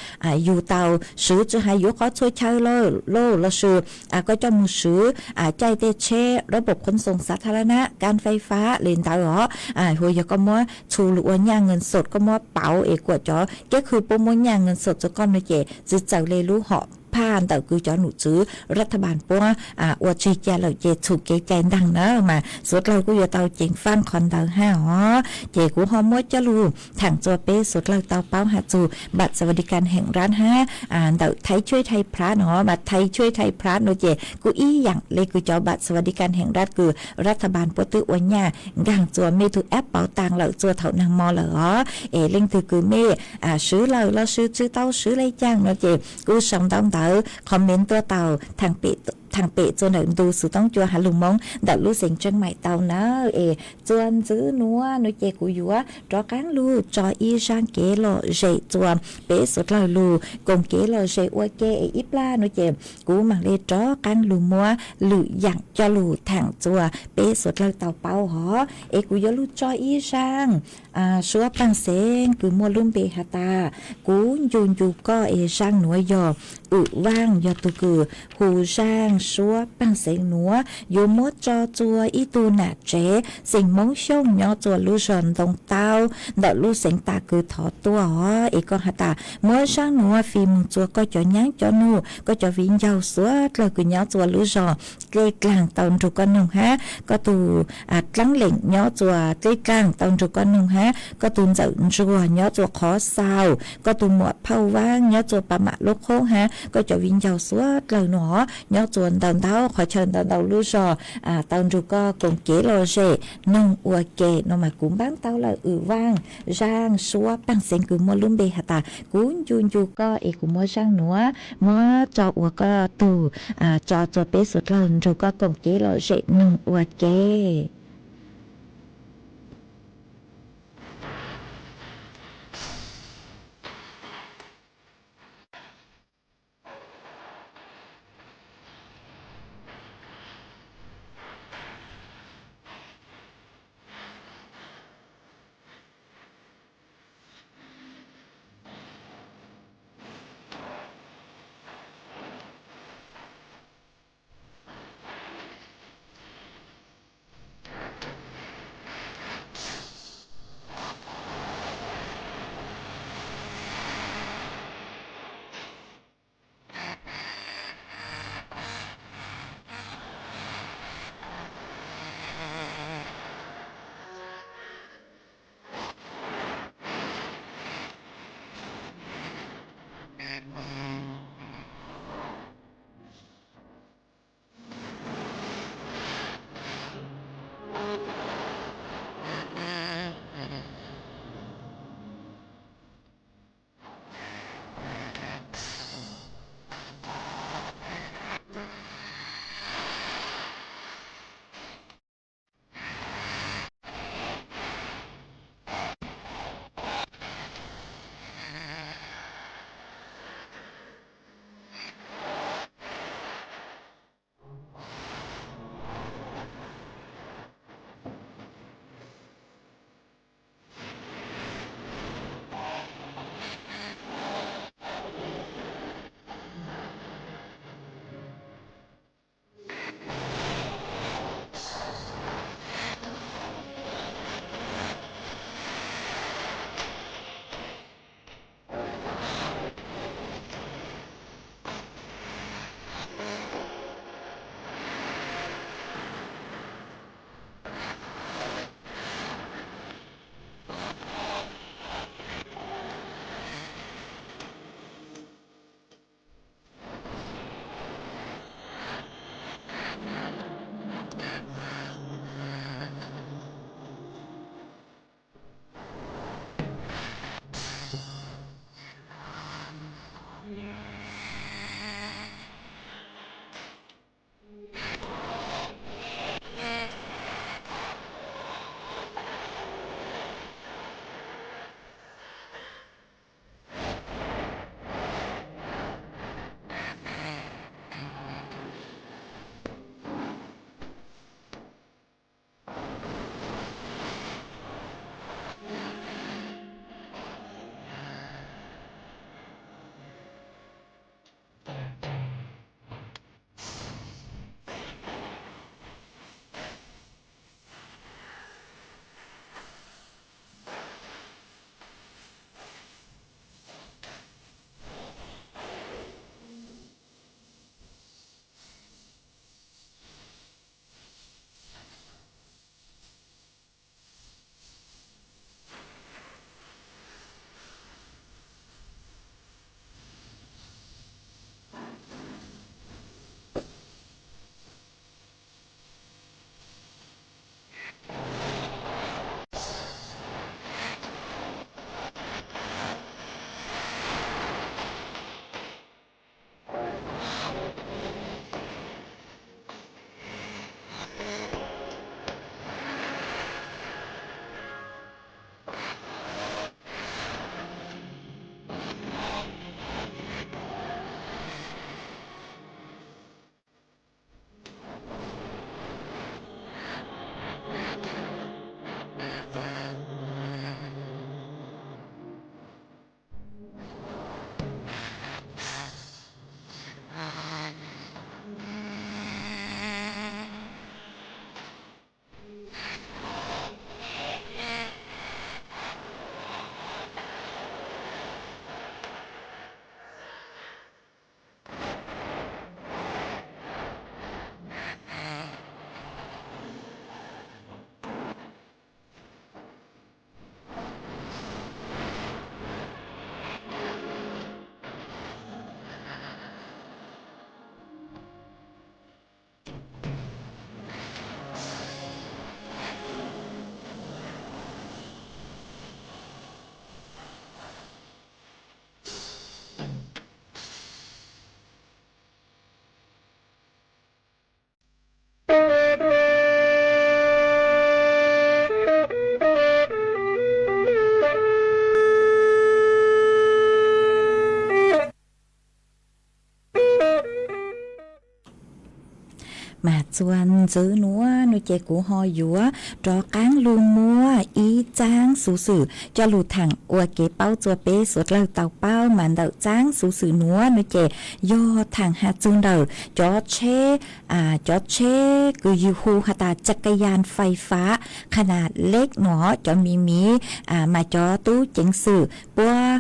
yug tau swv tsi has yuav qhov txhua chaw lawm los sis koj coj moog swv caij tej tsheb, rab pum khuv xoos xav tha la na, kas fais fab le ntawd os. Hu yog koj muab txhu lug ua nyaj nkees xom, koj muab pauv es kuam cov kev khw puab muab nyaj nkees xom txug koj no ces tsi txawm le lub hom phaj ntawm kws cov num tswv rab tha npaas puab ua tseg ca lawm ces txhum kev cai ntaag na. Mas suav dlawg kuj yuav tau ceev faaj qhov ntawd hab os. Ces kuv ho muab coj lug thaam txuas peb suav dlawg tau paub has txug npam xas vas di kas heem rab hab ntawm thais tshuaj thais plab no. Mas thais tshuaj thais plab no ces kuj ib yaam le kws cov npam xas vas di kas heem rab kws rab tha npaas puab twb ua nyaj nkaag txuas mej tug app pauv taag lawm txuas thaum naag mo lawm os. Es leej twg kws mej swv lawm los sis tsi tau swv le caag no ces kuj sau ntawv ntawv comment tuaj tau thaam pem txuas ntawm ntu xov tooj cua has lug Moob ntawm lub xeev Tsheej Maim tau na. Es txuas ntxiv nuav no ces kuv yuav rov qaab lug tso ib zaaj kev lom zem txuas peb suav dlawg lug koom kev lom zem ua ke es ib plag no ces kuv maam le rov qaab lug muab lwm yaam coj lug thaam txuas peb suav dlawg tau paub hov. Es kuv yuav lug tso ib zaaj suab paaj xeev kws muaj lub npe has tas kuv ncu ncu koj. Es zaaj nuav yog Wm Vaaj yog tug kws hu zaaj suab paaj xeev nuav yuav muab tso txuas ib tug nam tsev xeem Moob Xyooj nyob txuas lub zog Ntoo Taub ntawm lub xeev Tas kws thov tuaj os. Es koj has tas muab zaaj nuav fij moog txuas koj cov nyab cov nug, koj cov viv ncaus suav dlawg kws nyob txuas lub zog Dlej Dlaag tau nrug koj noog hab, koj tug dlaab leem nyob txuas Dlej Dlaag tau nrug koj noog hab, koj tug ntxawm ntsuag nyob txuas Qhov Xaus, koj tug muam Phauj Vaab nyob txuas Pas Mam Lub Qhoob hab, koj cov viv ncaus suav dlawg nuav nyob txuas ntau ntau qhov chaw ntau ntau lub zog tau nrug koj koom kev lom zem noog ua ke no mas kuv npaab tau lawm Wm Vaaj zaaj suab paaj xeev kws muaj lub npe has tas kuv ncu ncu koj. Es kuv muab zaaj nuav muab tso ua koj tug, tso txuas peb suav dlawg nrug koj koom kev lom zem noog ua ke. Mas txuas ntxiv nuav no ces kuv ho yuav rov qaab lug muab ib txaab xuv xwm coj lug thaam ua kev paub rua peb suav dlawg tau paub. Mas ntawm txaab xuv xwm nuav no ces yog thaam has txug ntawm cov tsheb, cov tsheb kws yug hu has tas จักรยานไฟฟ้าขนาดเล็ก no, cov me me, mas cov tub ceev xwm puab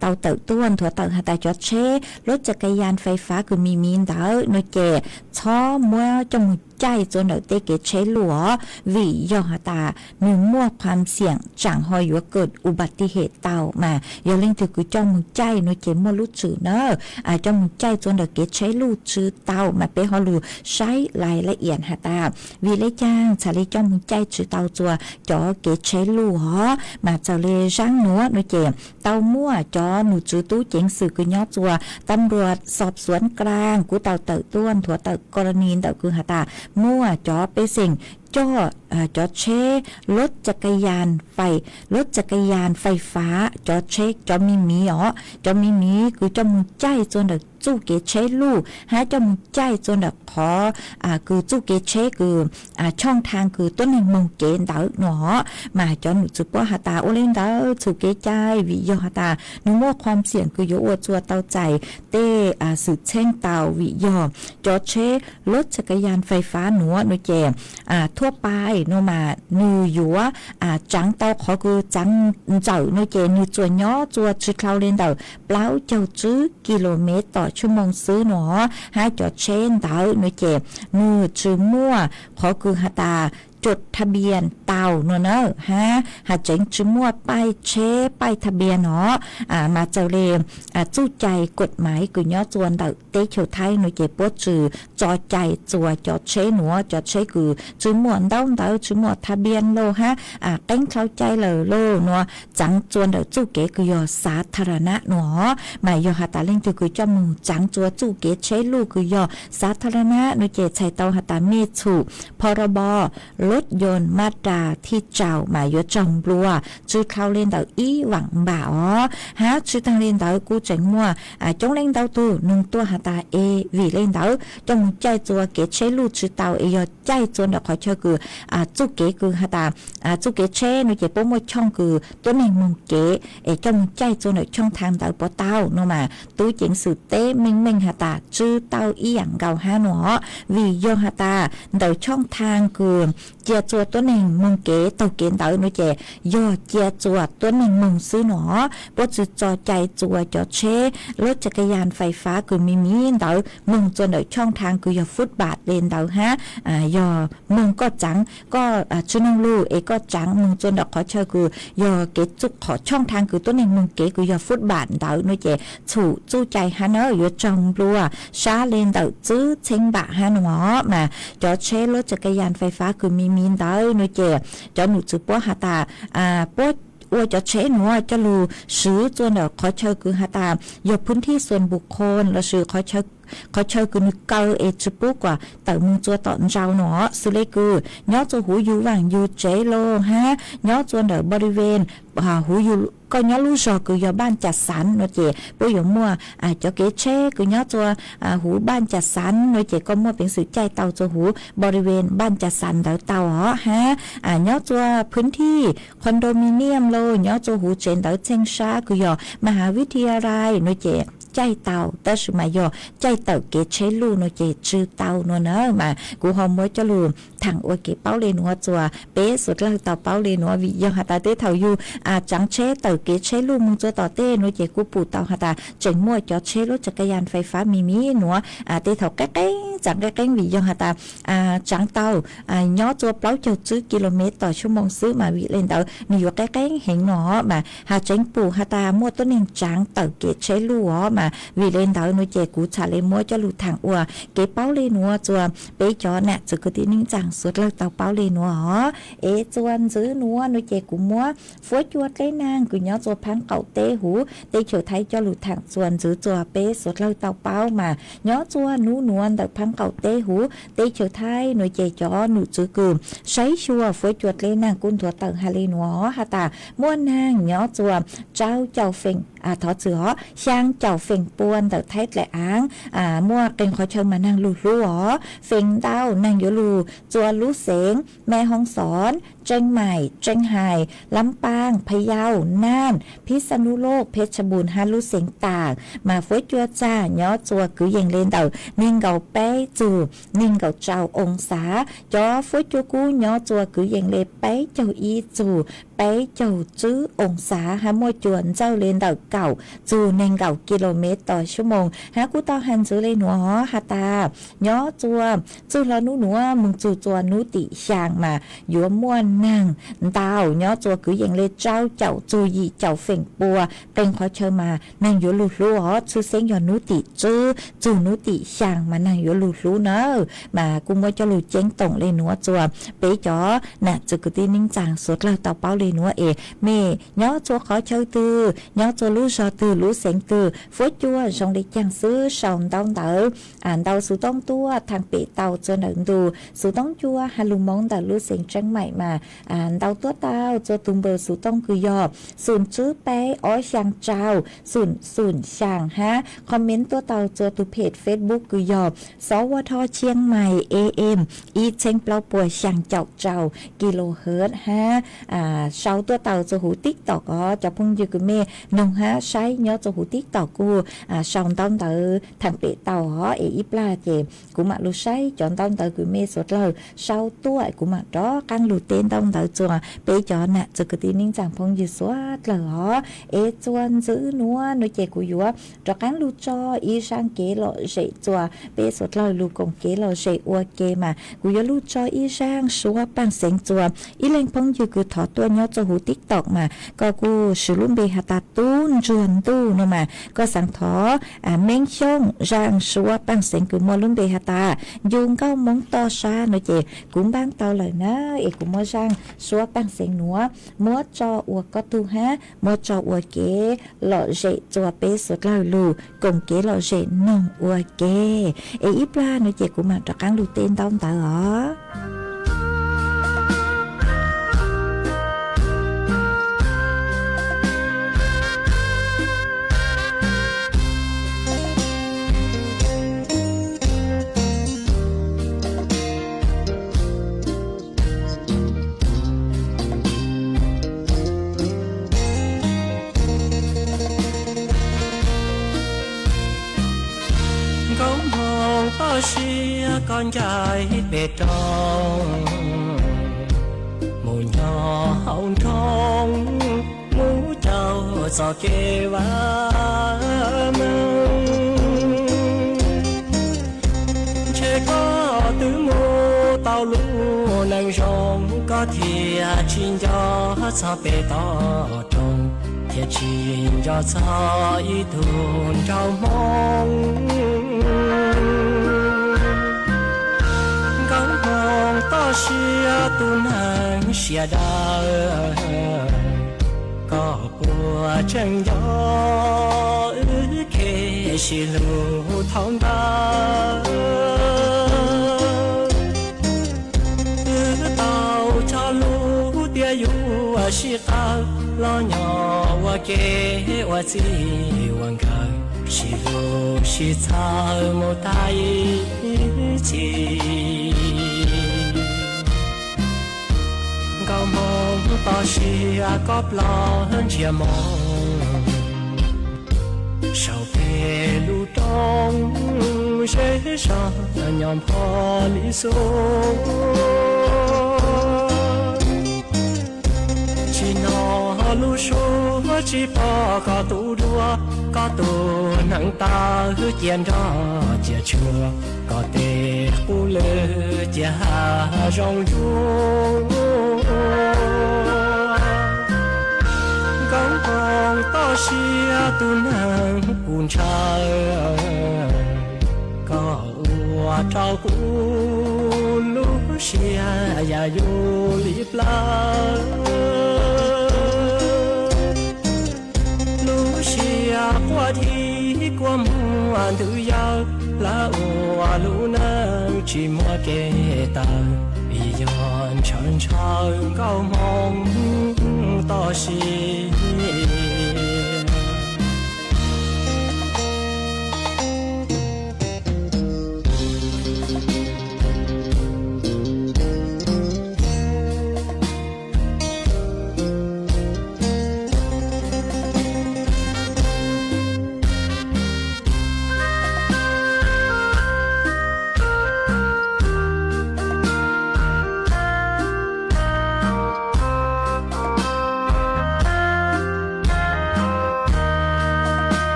tau tawm tuaj nthuav tawm has tas cov tsheb รถจักรยานไฟฟ้า kws me me ntawd no ces txhob muab coj moog caij rua ntawm tej kev tsheb luj os, vim yog has tas nwg muaj ความเสี่ยง tsaam ho yuav เกิดอุบัติเหตุ tau. Mas yog leej twg kws coj moog caij no ces muaj lub tswm na, coj moog caij rua ntawm kev tsheb luj tsi tau. Mas peb ho lug saib รายละเอียด has tas vim le caag txhad le coj moog caij tsi tau rua cov kev tsheb luj os. Mas txawm le zaab nuav no ces tau muaj cov num tswv tub ceev xwm kws nyob rua ตำรวจสอบสวนกลาง kuj tau tawm tuaj nthuav tawm กรณี ntawm kws has tas muaj cov pej xeem coj cov tsheb รถจักรยานไฟ รถจักรยานไฟฟ้า cov tsheb cov me me os, cov me me kws coj moog caij rua ntawm txuj kev tsheb luj hab coj moog caij rua ntawm qhov kws txuj kev tsheb kws ช่องทาง kws tuab neeg moog kev ntawd no. Mas cov num tswv puab has tas ua le ntawd txhum kev cai vim yog has tas nwg muaj ความเสี่ยง kws yuav ua rua tau txais tej xwm txheej tau, vim yog cov tsheb รถจักรยานไฟฟ้า nuav no ces thuab pais no mas nwg yuav tsaav tau qhov kws tsaav ntxawm no ces nwg tsuas nyob rua tsi dlhau le ntawm plaub caug tsib กิโลเมตรต่อชั่วโมง xwb no, hab cov tsheb ntawd no ces nwg tsi muaj qhov kws has tas จดทะเบียน tau no na, hab has tseev tsi muaj paij tsheb paij ทะเบียน no. Mas txawm le txuj cai กฎหมาย kws nyob rua ntawm teb chaws Thaib no ces puab tsi tso cai rua cov tsheb nuav, cov tsheb kws tsi muaj ntaub ntawv tsi muaj ทะเบียน lauj hab qeeb dlhau cai lawm lauj no, tsaav rua ntawm txuj kev kws yog สาธารณะ no. Mas yog has tas leej twg kws coj moog tsaav rua txuj kev tsheb luj kws yog สาธารณะ no ces txhais tau has tas mej txhum พ.ร.บ รถยนต์ มาตราที่เจ็ด mas yuav raug nplua tsi dlhau le ntawm ib vam npam os. Hab tsi taag le ntawd kuj tseem muaj coob leej ntau tug nug tuaj has tas es vim le ntawd coj moog caij rua kev tsheb luj tsi tau es yog caij rua ntawm qhov chaw kws txuj kev kws has tas txuj kev tsheb no ces puab muaj ช่อง kws tuab neeg moog kev es coj moog caij rua ntawm ช่องทาง ntawd puas tau no mas tub ceev xwm teb meej meej has tas tsi tau ib yaam nkaus hab no. Vim yog has tas ntawm ช่องทาง kws cia rua tuab neeg moog kev taug kev ntawd no ces yog cia rua tuab neeg moog xwb no. Puab tsi tso cai rua cov tsheb รถจักรยานไฟฟ้า kws me me ntawd moog rua ntawm ช่องทาง kws yog ฟุตบาท le ntawd hab yog moog koj tsaav koj tsi noog lug es koj tsaav moog rua ntawm qhov chaw kws yog kev txuj qhov ช่องทาง kws tuab neeg moog kev kws yog ฟุตบาท ntawd no ces txhum txuj cai hab na yuav raug nplua sab le ntawm tsib txheeb npam hab no. Mas cov tsheb รถจักรยานไฟฟ้า kws me me ntawd no ces cov num tswv puab has tas puab ua cov tsheb nuav coj lug swv rua ntawm qhov chaw kws has tas yog พื้นที่ส่วนบุคคล lossis qhov chaw kws nwg kaw es tsi pub kuas tawm moog rua tom ntsau no. Xws le kws nyob rua huv yug vaaj yug tsev lauj hab nyob rua ntawm บริเวณ huv yug, koj nyob lub zog kws yog บ้านจัดสรร no ces puab yuav muaj cov kev tsheb kws nyob rua huv บ้านจัดสรร no ces koj muaj peev xwm caij tau rua huv บริเวณ บ้านจัดสรร ntawd tau os hab nyob rua พื้นที่ condominium lauj, nyob rua huv tsev ntawv txheej sab kws yog มหาวิทยาลัย no ces caij tau, tab sis mas yog caij tawm kev tsheb luj no ces tsi tau no na. Mas kuv ho muab coj lug thaam ua kev paub le nuav rua peb suav dlawg tau paub le nuav, vim yog has tas tej thaum yug tsaav tsheb tawm kev tsheb luj moog rua tom tej no ces kuj pum tau has tas tseem muaj cov tsheb รถจักรยานไฟฟ้า me me nuav tej thaum qeeb qeeb tsaav qeeb qeeb vim yog has tas tsaav tau nyob rua plaub caug tsib กิโลเมตรต่อชั่วโมง xwb mas vim le ntawd nwg yuav qeeb qeeb heev no. Mas has tseev pum has tas muaj tuab neeg tsaav tawm kev tsheb luj os, mas vim le ntawd no ces kuv txhad le muab coj lug thaam ua kev paub le nuav rua peb cov nam txiv kwv tij neej tsaa suav dlawg tau paub le nuav os. Es txuas ntxiv nuav no ces kuv muab fuab cua dleb naag kws nyob rua phaab qaum teb huv teb chaws Thaib coj lug thaam txuas ntxiv rua peb suav dlawg tau paub. Mas nyob rua nub nuav ntawm phaab qaum teb huv teb chaws Thaib no ces cov num tswv kws saib xyuas fuab cua dleb naag kuj nthuav tawm has le nuav has tas muaj naag nyob rua rau caum feem, thov txwm os, xyaa caum feem pua ntawm Thaib Dlaim Aav, muaj qee qhov chaw mas neeg lug hlub os. Feem ntau neeg yuav lug txua lub xeev Mes Hoos Xos, Tseeb Maim, Tseeb Hais, Lab Paaj, Pha Yauj, Naj, Phib Xa Nub Loj, Pheb Tsha Npus hab lub xeev taam mas fuab cua txag nyob txua kwv yees le ntawm neeg nkaum peb txug neeg nkaum rau oo xav. Cov fuab cua kub nyob txua kwv yees le peb caug ib txug peb caug tswb oo xav hab muaj cua ntxawj le ntawm kaum txug neeg nkaum kis lus mev tos suab moos. Hab kuj tau has ntxwv le nuav has tas nyob txua txwj hlo nub nuav moog txug txua nub tim xyaa mas yuav muaj neeg ntau nyob txua kwv yees le rau caum txug yim caum feem pua. Qee qhov chaw mas neeg yuav lug hlub os, tshwj xeeb yog nub tim tswb txug nub tim xyaa mas neeg yuav lug hlub nawb. Mas kuj muab coj lug ceeb toom le nuav txua peb cov nam txwv kwv tij neej tsaa suav dlawg tau paub le nuav es mej nyob txua qhov chaw twg, nyob txua lub zog twg lub xeev twg, fuab cua zoo le caag xwb sau ntaub ntawv ntau xuv tooj tuaj thaam pem tau txua ntawm ntu xuv tooj cua has lug moov ntawm lub xeev Tseeb Maim mas ntau tuab tau txua tug npawb xuv tooj kws yog xum tswb peb ob xyaa rau xum xum xyaa hab comment tuab tau txua tug phem Facebook kws yog Xov Ua Dho Tshiab Mais A M ib txheeb plaub puas xyaa caum rau kilohertz hab sau tuab tau txua huv TikTok os. Cov phooj ywg kws mej noog hab saib nyob txua huv TikTok kuj sau ntaub ntawv thaam pem tau os es ib plag ces kuv mam lug saib cov ntaub ntawv kws mej suav dlawg sau tuaj kuv mam rov qaab lug teb ntaub ntawv txua peb cov nam txwv kwv tij neej tsaa phooj ywg suav dlawg os. Es txua ntxiv nuav nuav ces kuv yuav rov qaab lug tso ib zaaj kev lom zem txua peb suav dlawg lug koom kev lom zem ua ke mas kuv yuav lug tso ib zaaj suab paaj xeev txua ib leeg phooj ywg kws thov tuaj nyob txua huv TikTok mas koj kuj siv lub npe has tas Tub Ntsuag Ntuj no mas koj xaav thov Meeb Xyooj zaaj suab paaj xeev kws muaj lub npe has tas Ncu Nkauj Moob Toj Sab no ces kuv npaab tau lawm na. Es kuv muab zaaj suab paaj xeev nuav muab tso ua koj tug hab muab tso ua kev lom zem txua peb suav dlawg lug koom kev lom zem noog ua ke. Es ib plag nuav ces kuv mam rov qaab lug teb ntaub ntawv os. Nkauj Hmoo toj siab koj ncaim pem roob, mus nyob hauv nroog, mus caum txoj kev vaj meej. Ntshe koj twb mus tau lub neej zoo, koj thiaj tsis nco txog pem toj roob, thiaj tsis nco txog ib tug nraug Hmoob. Nkauj Hmoo toj siab tus neeg siab dawb, koj puas tseem nco wb kev sib hlub thaum ntawd? Wb tau tso lus tias yuav sib qawm los nyob ua ke ua txij ua nkawm, sib hlub sib txhawb mus tag ib txhis. Nkauj Hmoo toj siab koj plaub ntsiag moo, saum peb lub roob zej zog nyob npho li xub. Tsis hnov lub suab tsis pom koj tus duab, koj tus neeg tawg cia nroj cia tshua, koj tej qub lwg cia hav zoov ntsuab. Nkauj Hmoo toj siab tus neeg kuv ntshaw, koj ua rau kuv lub siab ya yus li plawv. Lub siab quaj dhi kua muag ntws yawg, lawv ua lub neej tsis muaj kev tawg, vim yog ntshaw ntshaw Nkauj Hmoo toj siab.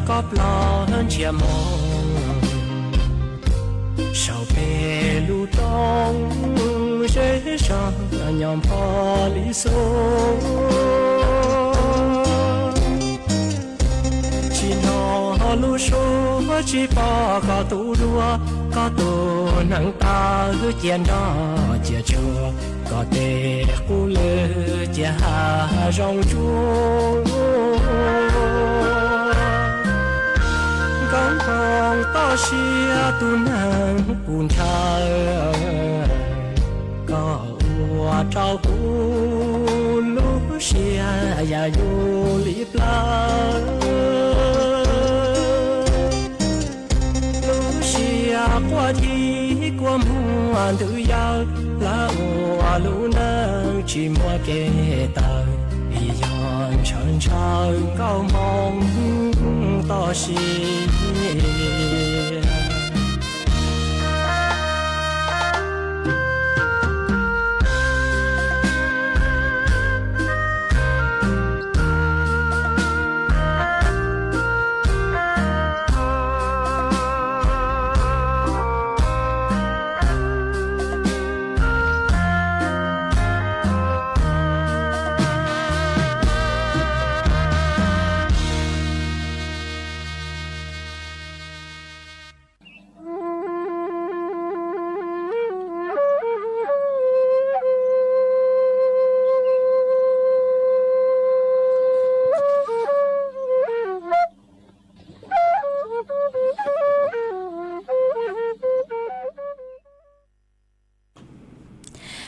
Koj plaub ntsiag moo saum peb lub roob, zej zog nyob npho li xub. Tsis hnov lub suab, tsis pom koj tus duab, koj tus hneev taw cia nroj cia tsuag, koj tes qub lwg cia hav zoov ntsuab. Nkauj Hmoo toj siab tus neeg kuv ntshaw, koj ua rau kuv lub siab ya yuj li plawv. Lub siab quaj thib quaj muag ntws yawg, lawv ua lub neej tsis muaj kev tawg, vim yog ntshaw ntshaw Nkauj Hmoo toj siab.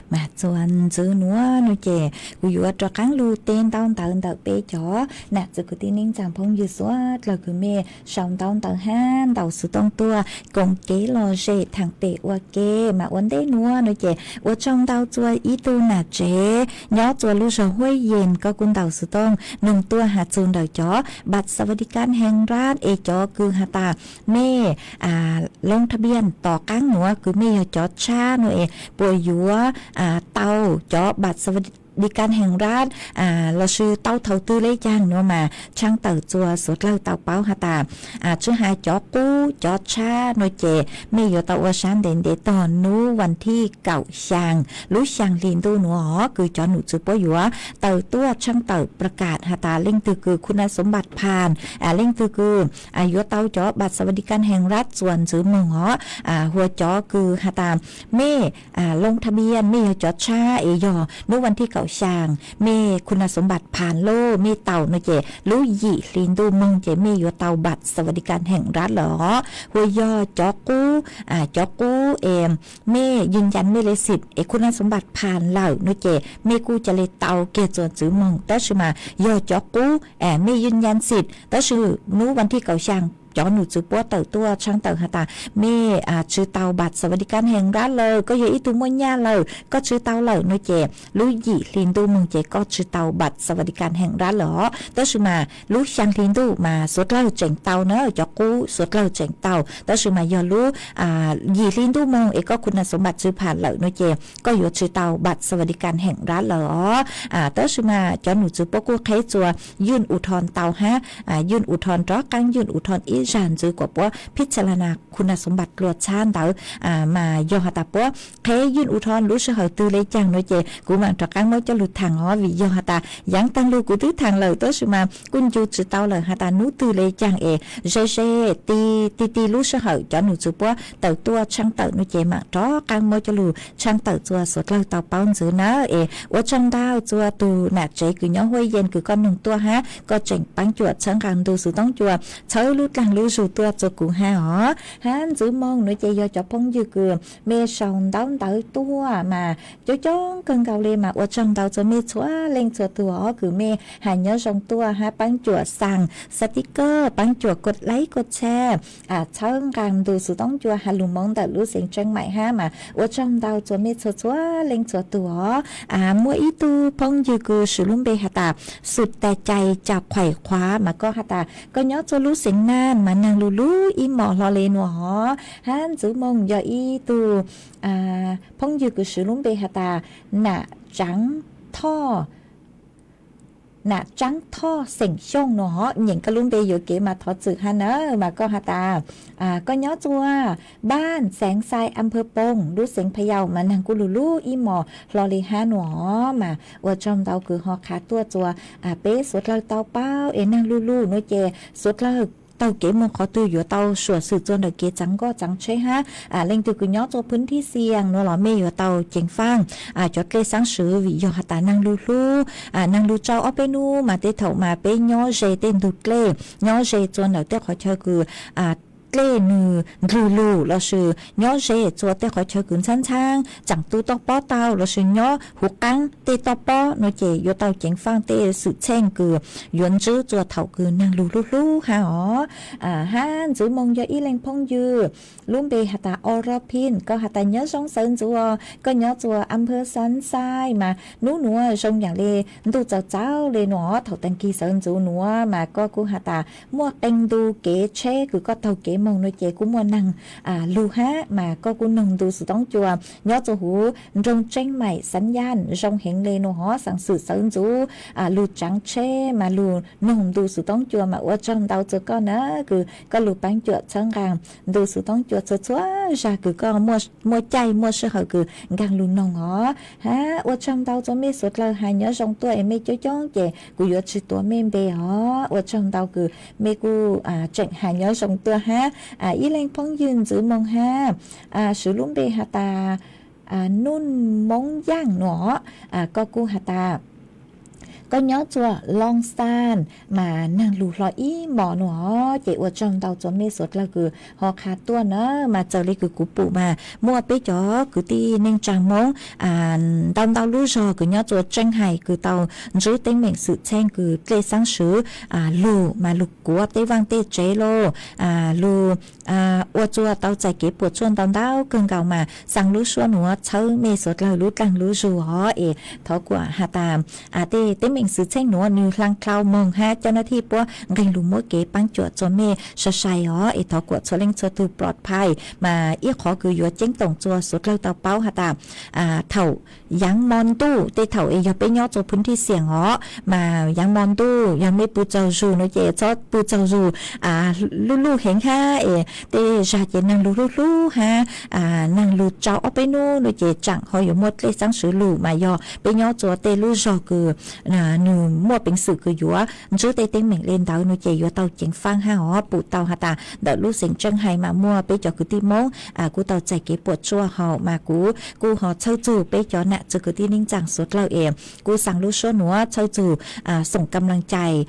Mas txuas ntxiv nuav no ces kuv yuav rov qaab lug teb ntaub ntawv ntawm peb cov nam txiv kwv tij neej tsaa phooj ywg suav dlawg kws mej sau ntaub ntawv hab ntaus xuv tooj tuaj koom kev lom zem thaam pem ua ke. Mas ua ntej nuav no ces ua tsaug ntau txua ib tug nam tsev nyob txua lub zog Huab Yees, koj kuj ntaus xuv tooj noog tuaj has txug ntawm cov npam xas vas di kas hees nrab es cov kws has tas mej loo thas npias tom qaab nuav kws mej yog cov tshab no es puas yuav tau cov npam xas vas di kas hees nrab lossis tau thaus twg le caag nuav mas tshaaj tawm txua suav dlawg tau paub has tas tsi has cov qub cov tshab no ces mej yuav tau ua sab ntev ntev tog nub vas thij kaum xyaa lub xyaa hli ntuj nuav kws cov num txwv puab yuav tawm tuaj tshaaj tawm pras kam has tas leej twg kws khu nas xov npam phas, leej twg kws yuav tau cov npam xas vas di kas hees nrab txuas ntxiv moog os, hua cov kws has tas mej loo thas npias mej yog cov tshab es yog nub vas thij kaum xyaa mej khu nas xov npam phas lawm mej tau no ces lub yim hli ntuj moog ces mej yuav tau npam xas vas di kas hees nrab lawm os. Hua yog cov qub, cov qub es mej yws ncas mej le xim es khu nas xov npam phas lawm no ces mej kuj ca le tau kiag txuas ntxiv moog. Tab sis mas yog cov qub mej yws ncas xim tab sis nub vas thij kaum xyaa cov num txwv puab tawm tuaj tshaaj tawm has tas mej tsi tau npam xas vas di kas hees nrab lawm, koj yog ib tug muaj nyaj lawm koj tsi tau lawm no ces lub yim hli ntuj moog ces koj tsi tau npam xas vas di kas hees nrab lawm os. Tab sis mas lub xyaa hli ntuj mas suav dlawg tseem tau na, cov qub suav dlawg tseem tau, tab sis mas yog lub yim hli ntuj moog es koj khu nas xov npam txwv phas lawm no ces koj yuav tsi tau npam xas vas di kas hees nrab lawm os. Tab sis mas cov num txwv puab kuj qheb txua yws u thoo tau hab, yws u thoo rov qaab yws u thoo ib zag ntxiv kuas puab phij txha la nas khu nas xov npam dlua txhab ntawd, mas yog has tas puab qheb yws u thoo lub sij hawm twg le caag no ces kuv maam rov qaab muab coj lug thaam os, vim yog has tas yaav taag lug kuv twb thaam lawm tab sis mas kuj ncu tsi tau lawm has tas nub twg le caag es ze ze ti ti ti lub sij hawm cov num txwv puab tawm tuaj tshaaj tawm no ces maam rov qaab muab coj lug tshaaj tawm txua suav dlawg tau paub ntxiv na. Es ua tsaug ntau txua tug nam tsev kws nyob Huab Yees kws koj noog tuaj hab koj tseem paab cuam txhawb nqaa ntu xuv tooj cua txhawb lub dlaag lub zug tuaj txua kuv hab os. Hab ntxiv moog no ces yog cov phooj ywg kws mej sau ntaub ntawv tuaj mas coob coob kawg nkaus le mas ua tsaug ntau txua mej txhua leej txhua tug os kws mej has nyob zoo tuaj hab paab cuam xaa xav tib kawg paab cuam kod laib kod tshab txhawb nqaa ntu xuv tooj cua has lug moov ntawm lub xeev Tseeb Maim hab mas ua tsaug ntau txua mej txhua txhua leej txhua tug os. Muaj ib tug phooj ywg kws swv lub npe has tas Xum Tas Cai Cam Qhuaim Qhuav mas koj has tas koj nyob txua lub xeev Naj mas naag lug lug ib mos hlo le nuav hov. Hab ntxiv moog yog ib tug phooj ywg kws swv lub npe has tas Nam Tsaav Thoj Nam Tsab Thoj xeem Xyooj no os, nyeem koj lub npe yuam kev mas thov txim hab na, mas koj has tas, koj nyob txua Npaj Xeev Xais, Am Phawv Poos, lub xeev Pha Yau mas neeg kuj lug lub ib mos hlo li hab no os, mas ua tsaug ntau kws ho qha tuaj txua peb suav dlawg tau paub es neeg lug lug no ces suav dlawg taug kev moog qhov twg yuav tau suam xwm txua ntawm kev txeev nkoj txeev tsheb hab. Leej twg kws nyob txua phwb thib xias no los mej yuav tau ceev faaj cov dlej xaab swv vim yog has tas neeg lug hlub, neeg lug tsau ob peb nub mas tej thaum mas peb nyob ze tej ntug dlej, nyob ze txua ntawm tej qhov chaw kws dlej nwg ndlwg lug lossis nyob ze txua tej qhov chaw kws ntxhaab ntxhaab tseem tu toj pob tau lossis nyob huv qaab tej toj pob no ces yuav tau ceev faaj tej xwm txheej kws yuav ntsib txua thaum kws neeg lug hlub hlub hab os. Hab ntxiv moog yog ib leeg phooj ywg lub npe has tas Orophim, koj has tas nyob zoo sawv ntxuv os, koj nyob txua Am Phawv Xeev Xais mas nub nuav zoo yaam le ntuj txaus txaus le no, thaum taag kis sawv ntxuv nuav mas koj kuj has tas muaj qee ntu kev tsheb kws koj taug kev moog no ces kuj muaj neeg lug hab, mas koj kuj noog ntu xov toov cua nyob txua huv nroog Tseeb Maim Xaav Yaj zoo heev le no hov, xaam xwm sawv ntxuv lug tsaav tsheb mas lug noog ntu xov toov cua mas ua tsaug ntau txua koj na, kws koj lug paab cuam txhawb nqaa ntu xov toov cua txhua txhua zag kws koj muaj caij muaj sij hawm kws nkaag lug noog os. Hab ua tsaug ntau txua mej suav dlawg has nyob zoo tuaj es mej coob coob ces kuv yuav tsi tuav mej npe os, ua tsaug ntau kws mej kuj tseem has nyob zoo tuaj hab. Ib leeg phooj ywg ntxiv moog hab, swv lub npe has tas Nuj Moob Yaaj no, koj kuj has tas koj nyob txua Loo Xas mas neeg lug hlo ib mos no, ces ua tsaug ntau txua mej suav dlawg kws ho qha tuaj na, mas txawm le kws kuv pum mas muaj peb cov kwv tij neej tsaa Moob ntau ntau lub zog kws nyob txua Tseeb Hais kws tau ntsib teeb meem xwm txheej kws dlej xaab swv lug mas lug kuav tej vaaj tej tsev lauj, lug ua txua tau txais kev puam tsuaj ntau ntau kawg nkaus mas xaa lub suab nuav txhawb mej suav dlawg lub dlaag lub zug os. Es thov kuam has tas tej teeb meem xwm txheej nuav nwg hla dlhau moog hab cov nab thij puab nqeeg lug muab kev paab cuam txua mej sai sai os. Es thov kuam txhua leej txhua tug plod phais, mas ib qhov kws yuav ceeb toom txua suav dlawg tau paub has tas thaum yaav mo ntuj tej thaum es yog peb nyob txua phwb thij xias os, mas yaav mo ntuj yog mej pw tsaug zug no ces txhob pw tsaug zug luj luj heev hab es tej zag ces neeg lug hlub hlub hab neeg lug tsau ob peb nub no ces tsaam ho yuav muaj dlej xaab swv lug, mas yog peb nyob txua tej lub zog kws nwg muaj peev xwm kws yuav ntsib tej teeb meem le ntawd no ces yuav tau ceev faaj hab os. Pum tau has tas ntawm lub xeev Tseeb Hais mas muaj peb cov kwv tij Moob kuj tau txais kev puam tsuaj hab, mas kuv kuj ho txhawj txug peb cov nam txiv kwv tij neej tsaa suav dlawg es kuj xaa lub suab nuav txhawj txug xoom kam laas cais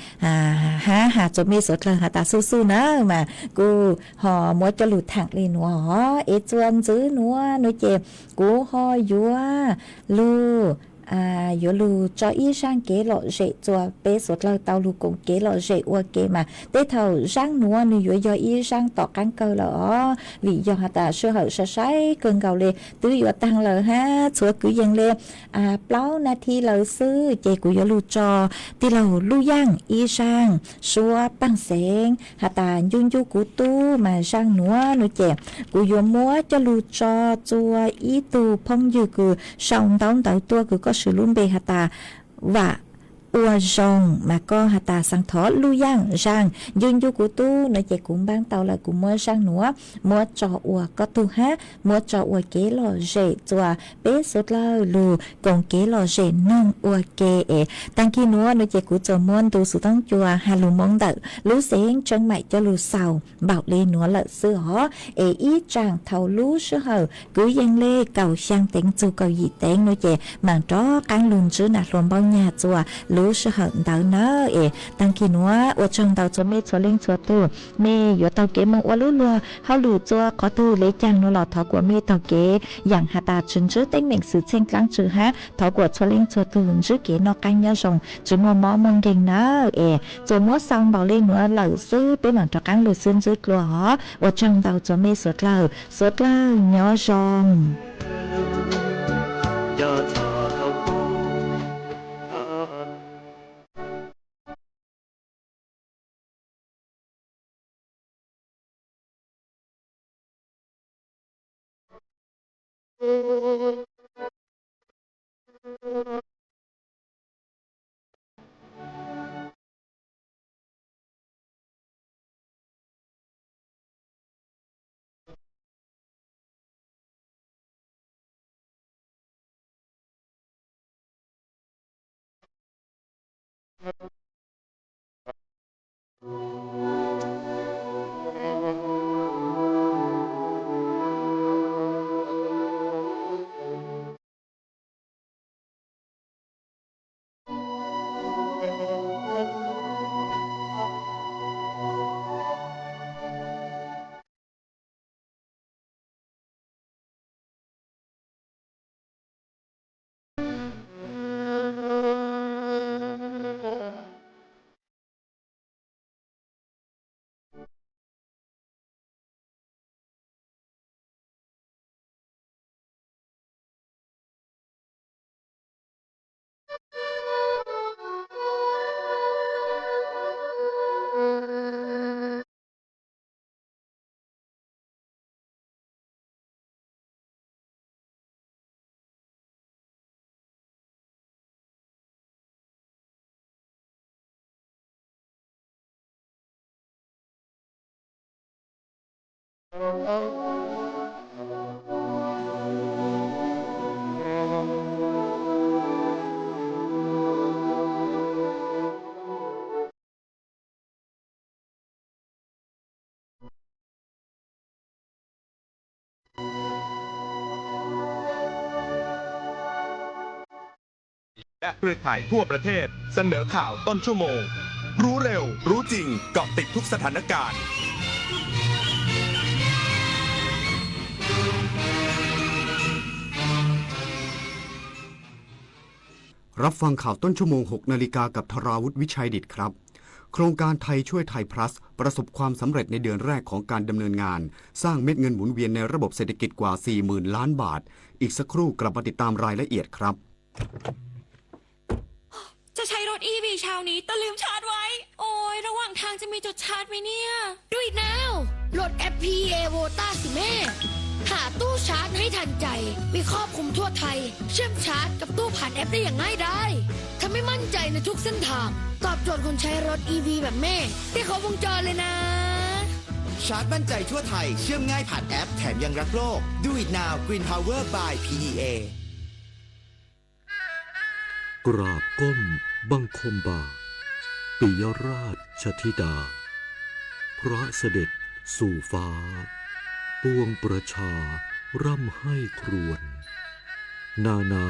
hab has txua mej suav dlawg has tas xub xub na, mas kuj ho muab coj lug thaam le nuav os. Es txua ntxiv nuav no ces kuv ho yuav lug yuav lug tso ib zaaj kev lom zem txua peb suav dlawg tau lug koom kev lom zem ua ke, mas tej thaum zaaj nuav nwg yuav yog ib zaaj tom qaab kawg lawm os, vim yog has tas sij hawm sai sai kawg nkaus le twb yuav taag lawm hab txhua kwv yees le plaub nas thi lawm xwb, ces kuv yuav lug tso tij laug Luj Yaaj ib zaaj suab paaj xeev has tas Ncu ncu kuv tub, mas zaaj nuav no ces kuv yuav muab coj lug tso txua ib tug phooj ywg kws sau ntaub ntawv tuaj kws koj swv lub npe has tas Vam Ua Zoo, mas koj has tas xaa thov Luj Yaaj zaaj Ncu ncu kuv tub no ces kuv npaab tau lawm, kuv muab zaaj nuav muab tso ua koj tug hab muab tso ua kev lom zem txua peb suav dlawg lug koom kev lom zem noog ua ke. Es taag kis nuav no ces kuv txuas muab ntu xov tooj cua has lug Moob ntawm lub xeev Tseeb Maim coj lug xaus npaum le nuav lawm xwb os. Es ib tsaam thaum lub sij hawm kwv yees le kaum xyaa teev txug kaum yim teev no ces maam rov qaab lug ntsib nam hluas Npauj Nyag txua lub sij hawm ntawd nawb. Es taag kis nuav ua tsaug ntau txua mej txhua leej txhua tug, mej yuav taug kev moog ua lub luag hauj lwm txua qhov twg le caag nuav los thov kuam mej taug kev yaam has tas tsi ntsib teeb meem xwm txheej dlaab tsi hab thov kuam txhua leej txhua tug ntsib kev noj qaab nyob zoo tsi muaj mob muaj nkeeg nawb. Es txuas muab xaus npaum le nuav lawm xwb, peb maam rov qaab lug sib ntsib dlua os. Ua tsaug ntau txua mej suav dlawg, suav dlawg nyob zoo. และเครือข่ายทั่วประเทศ เสนอข่าวต้นชั่วโมง รู้เร็ว รู้จริง เกาะติดทุกสถานการณ์ รับฟังข่าวต้นชั่วโมง หกนาฬิกา กับธราวุฒิ วิชัยดิษฐครับ โครงการไทยช่วยไทย Plus ประสบความสำเร็จในเดือนแรกของการดำเนินงาน สร้างเม็ดเงินหมุนเวียนในระบบเศรษฐกิจกว่า สี่หมื่นล้านบาท อีกสักครู่กลับมาติดตามรายละเอียดครับ จะใช้รถ อี วี เช้านี้ แต่ลืมชาร์จไว้ โอ้ย ระหว่างทางจะมีจุดชาร์จไหมเนี่ย Do it now โหลดแอป พี อี เอ Vota สิแม่ หาตู้ชาร์จให้ทันใจ มีครอบคลุมทั่วไทย เชื่อมชาร์จกับตู้ผ่านแอปได้อย่างง่ายดาย ทำให้มั่นใจในทุกเส้นทาง ตอบโจทย์คนใช้รถ อี วี แบบแม่ ได้ครบวงจรเลยนะ ชาร์จมั่นใจทั่วไทย เชื่อมง่ายผ่านแอป แถมยังรักโลก Do it now Green Power by พี อี เอ กราบก้มบังคมบาท ปิยราชธิดา พระเสด็จสู่ฟ้า ปวงประชาร่ำไห้ครวญ นานา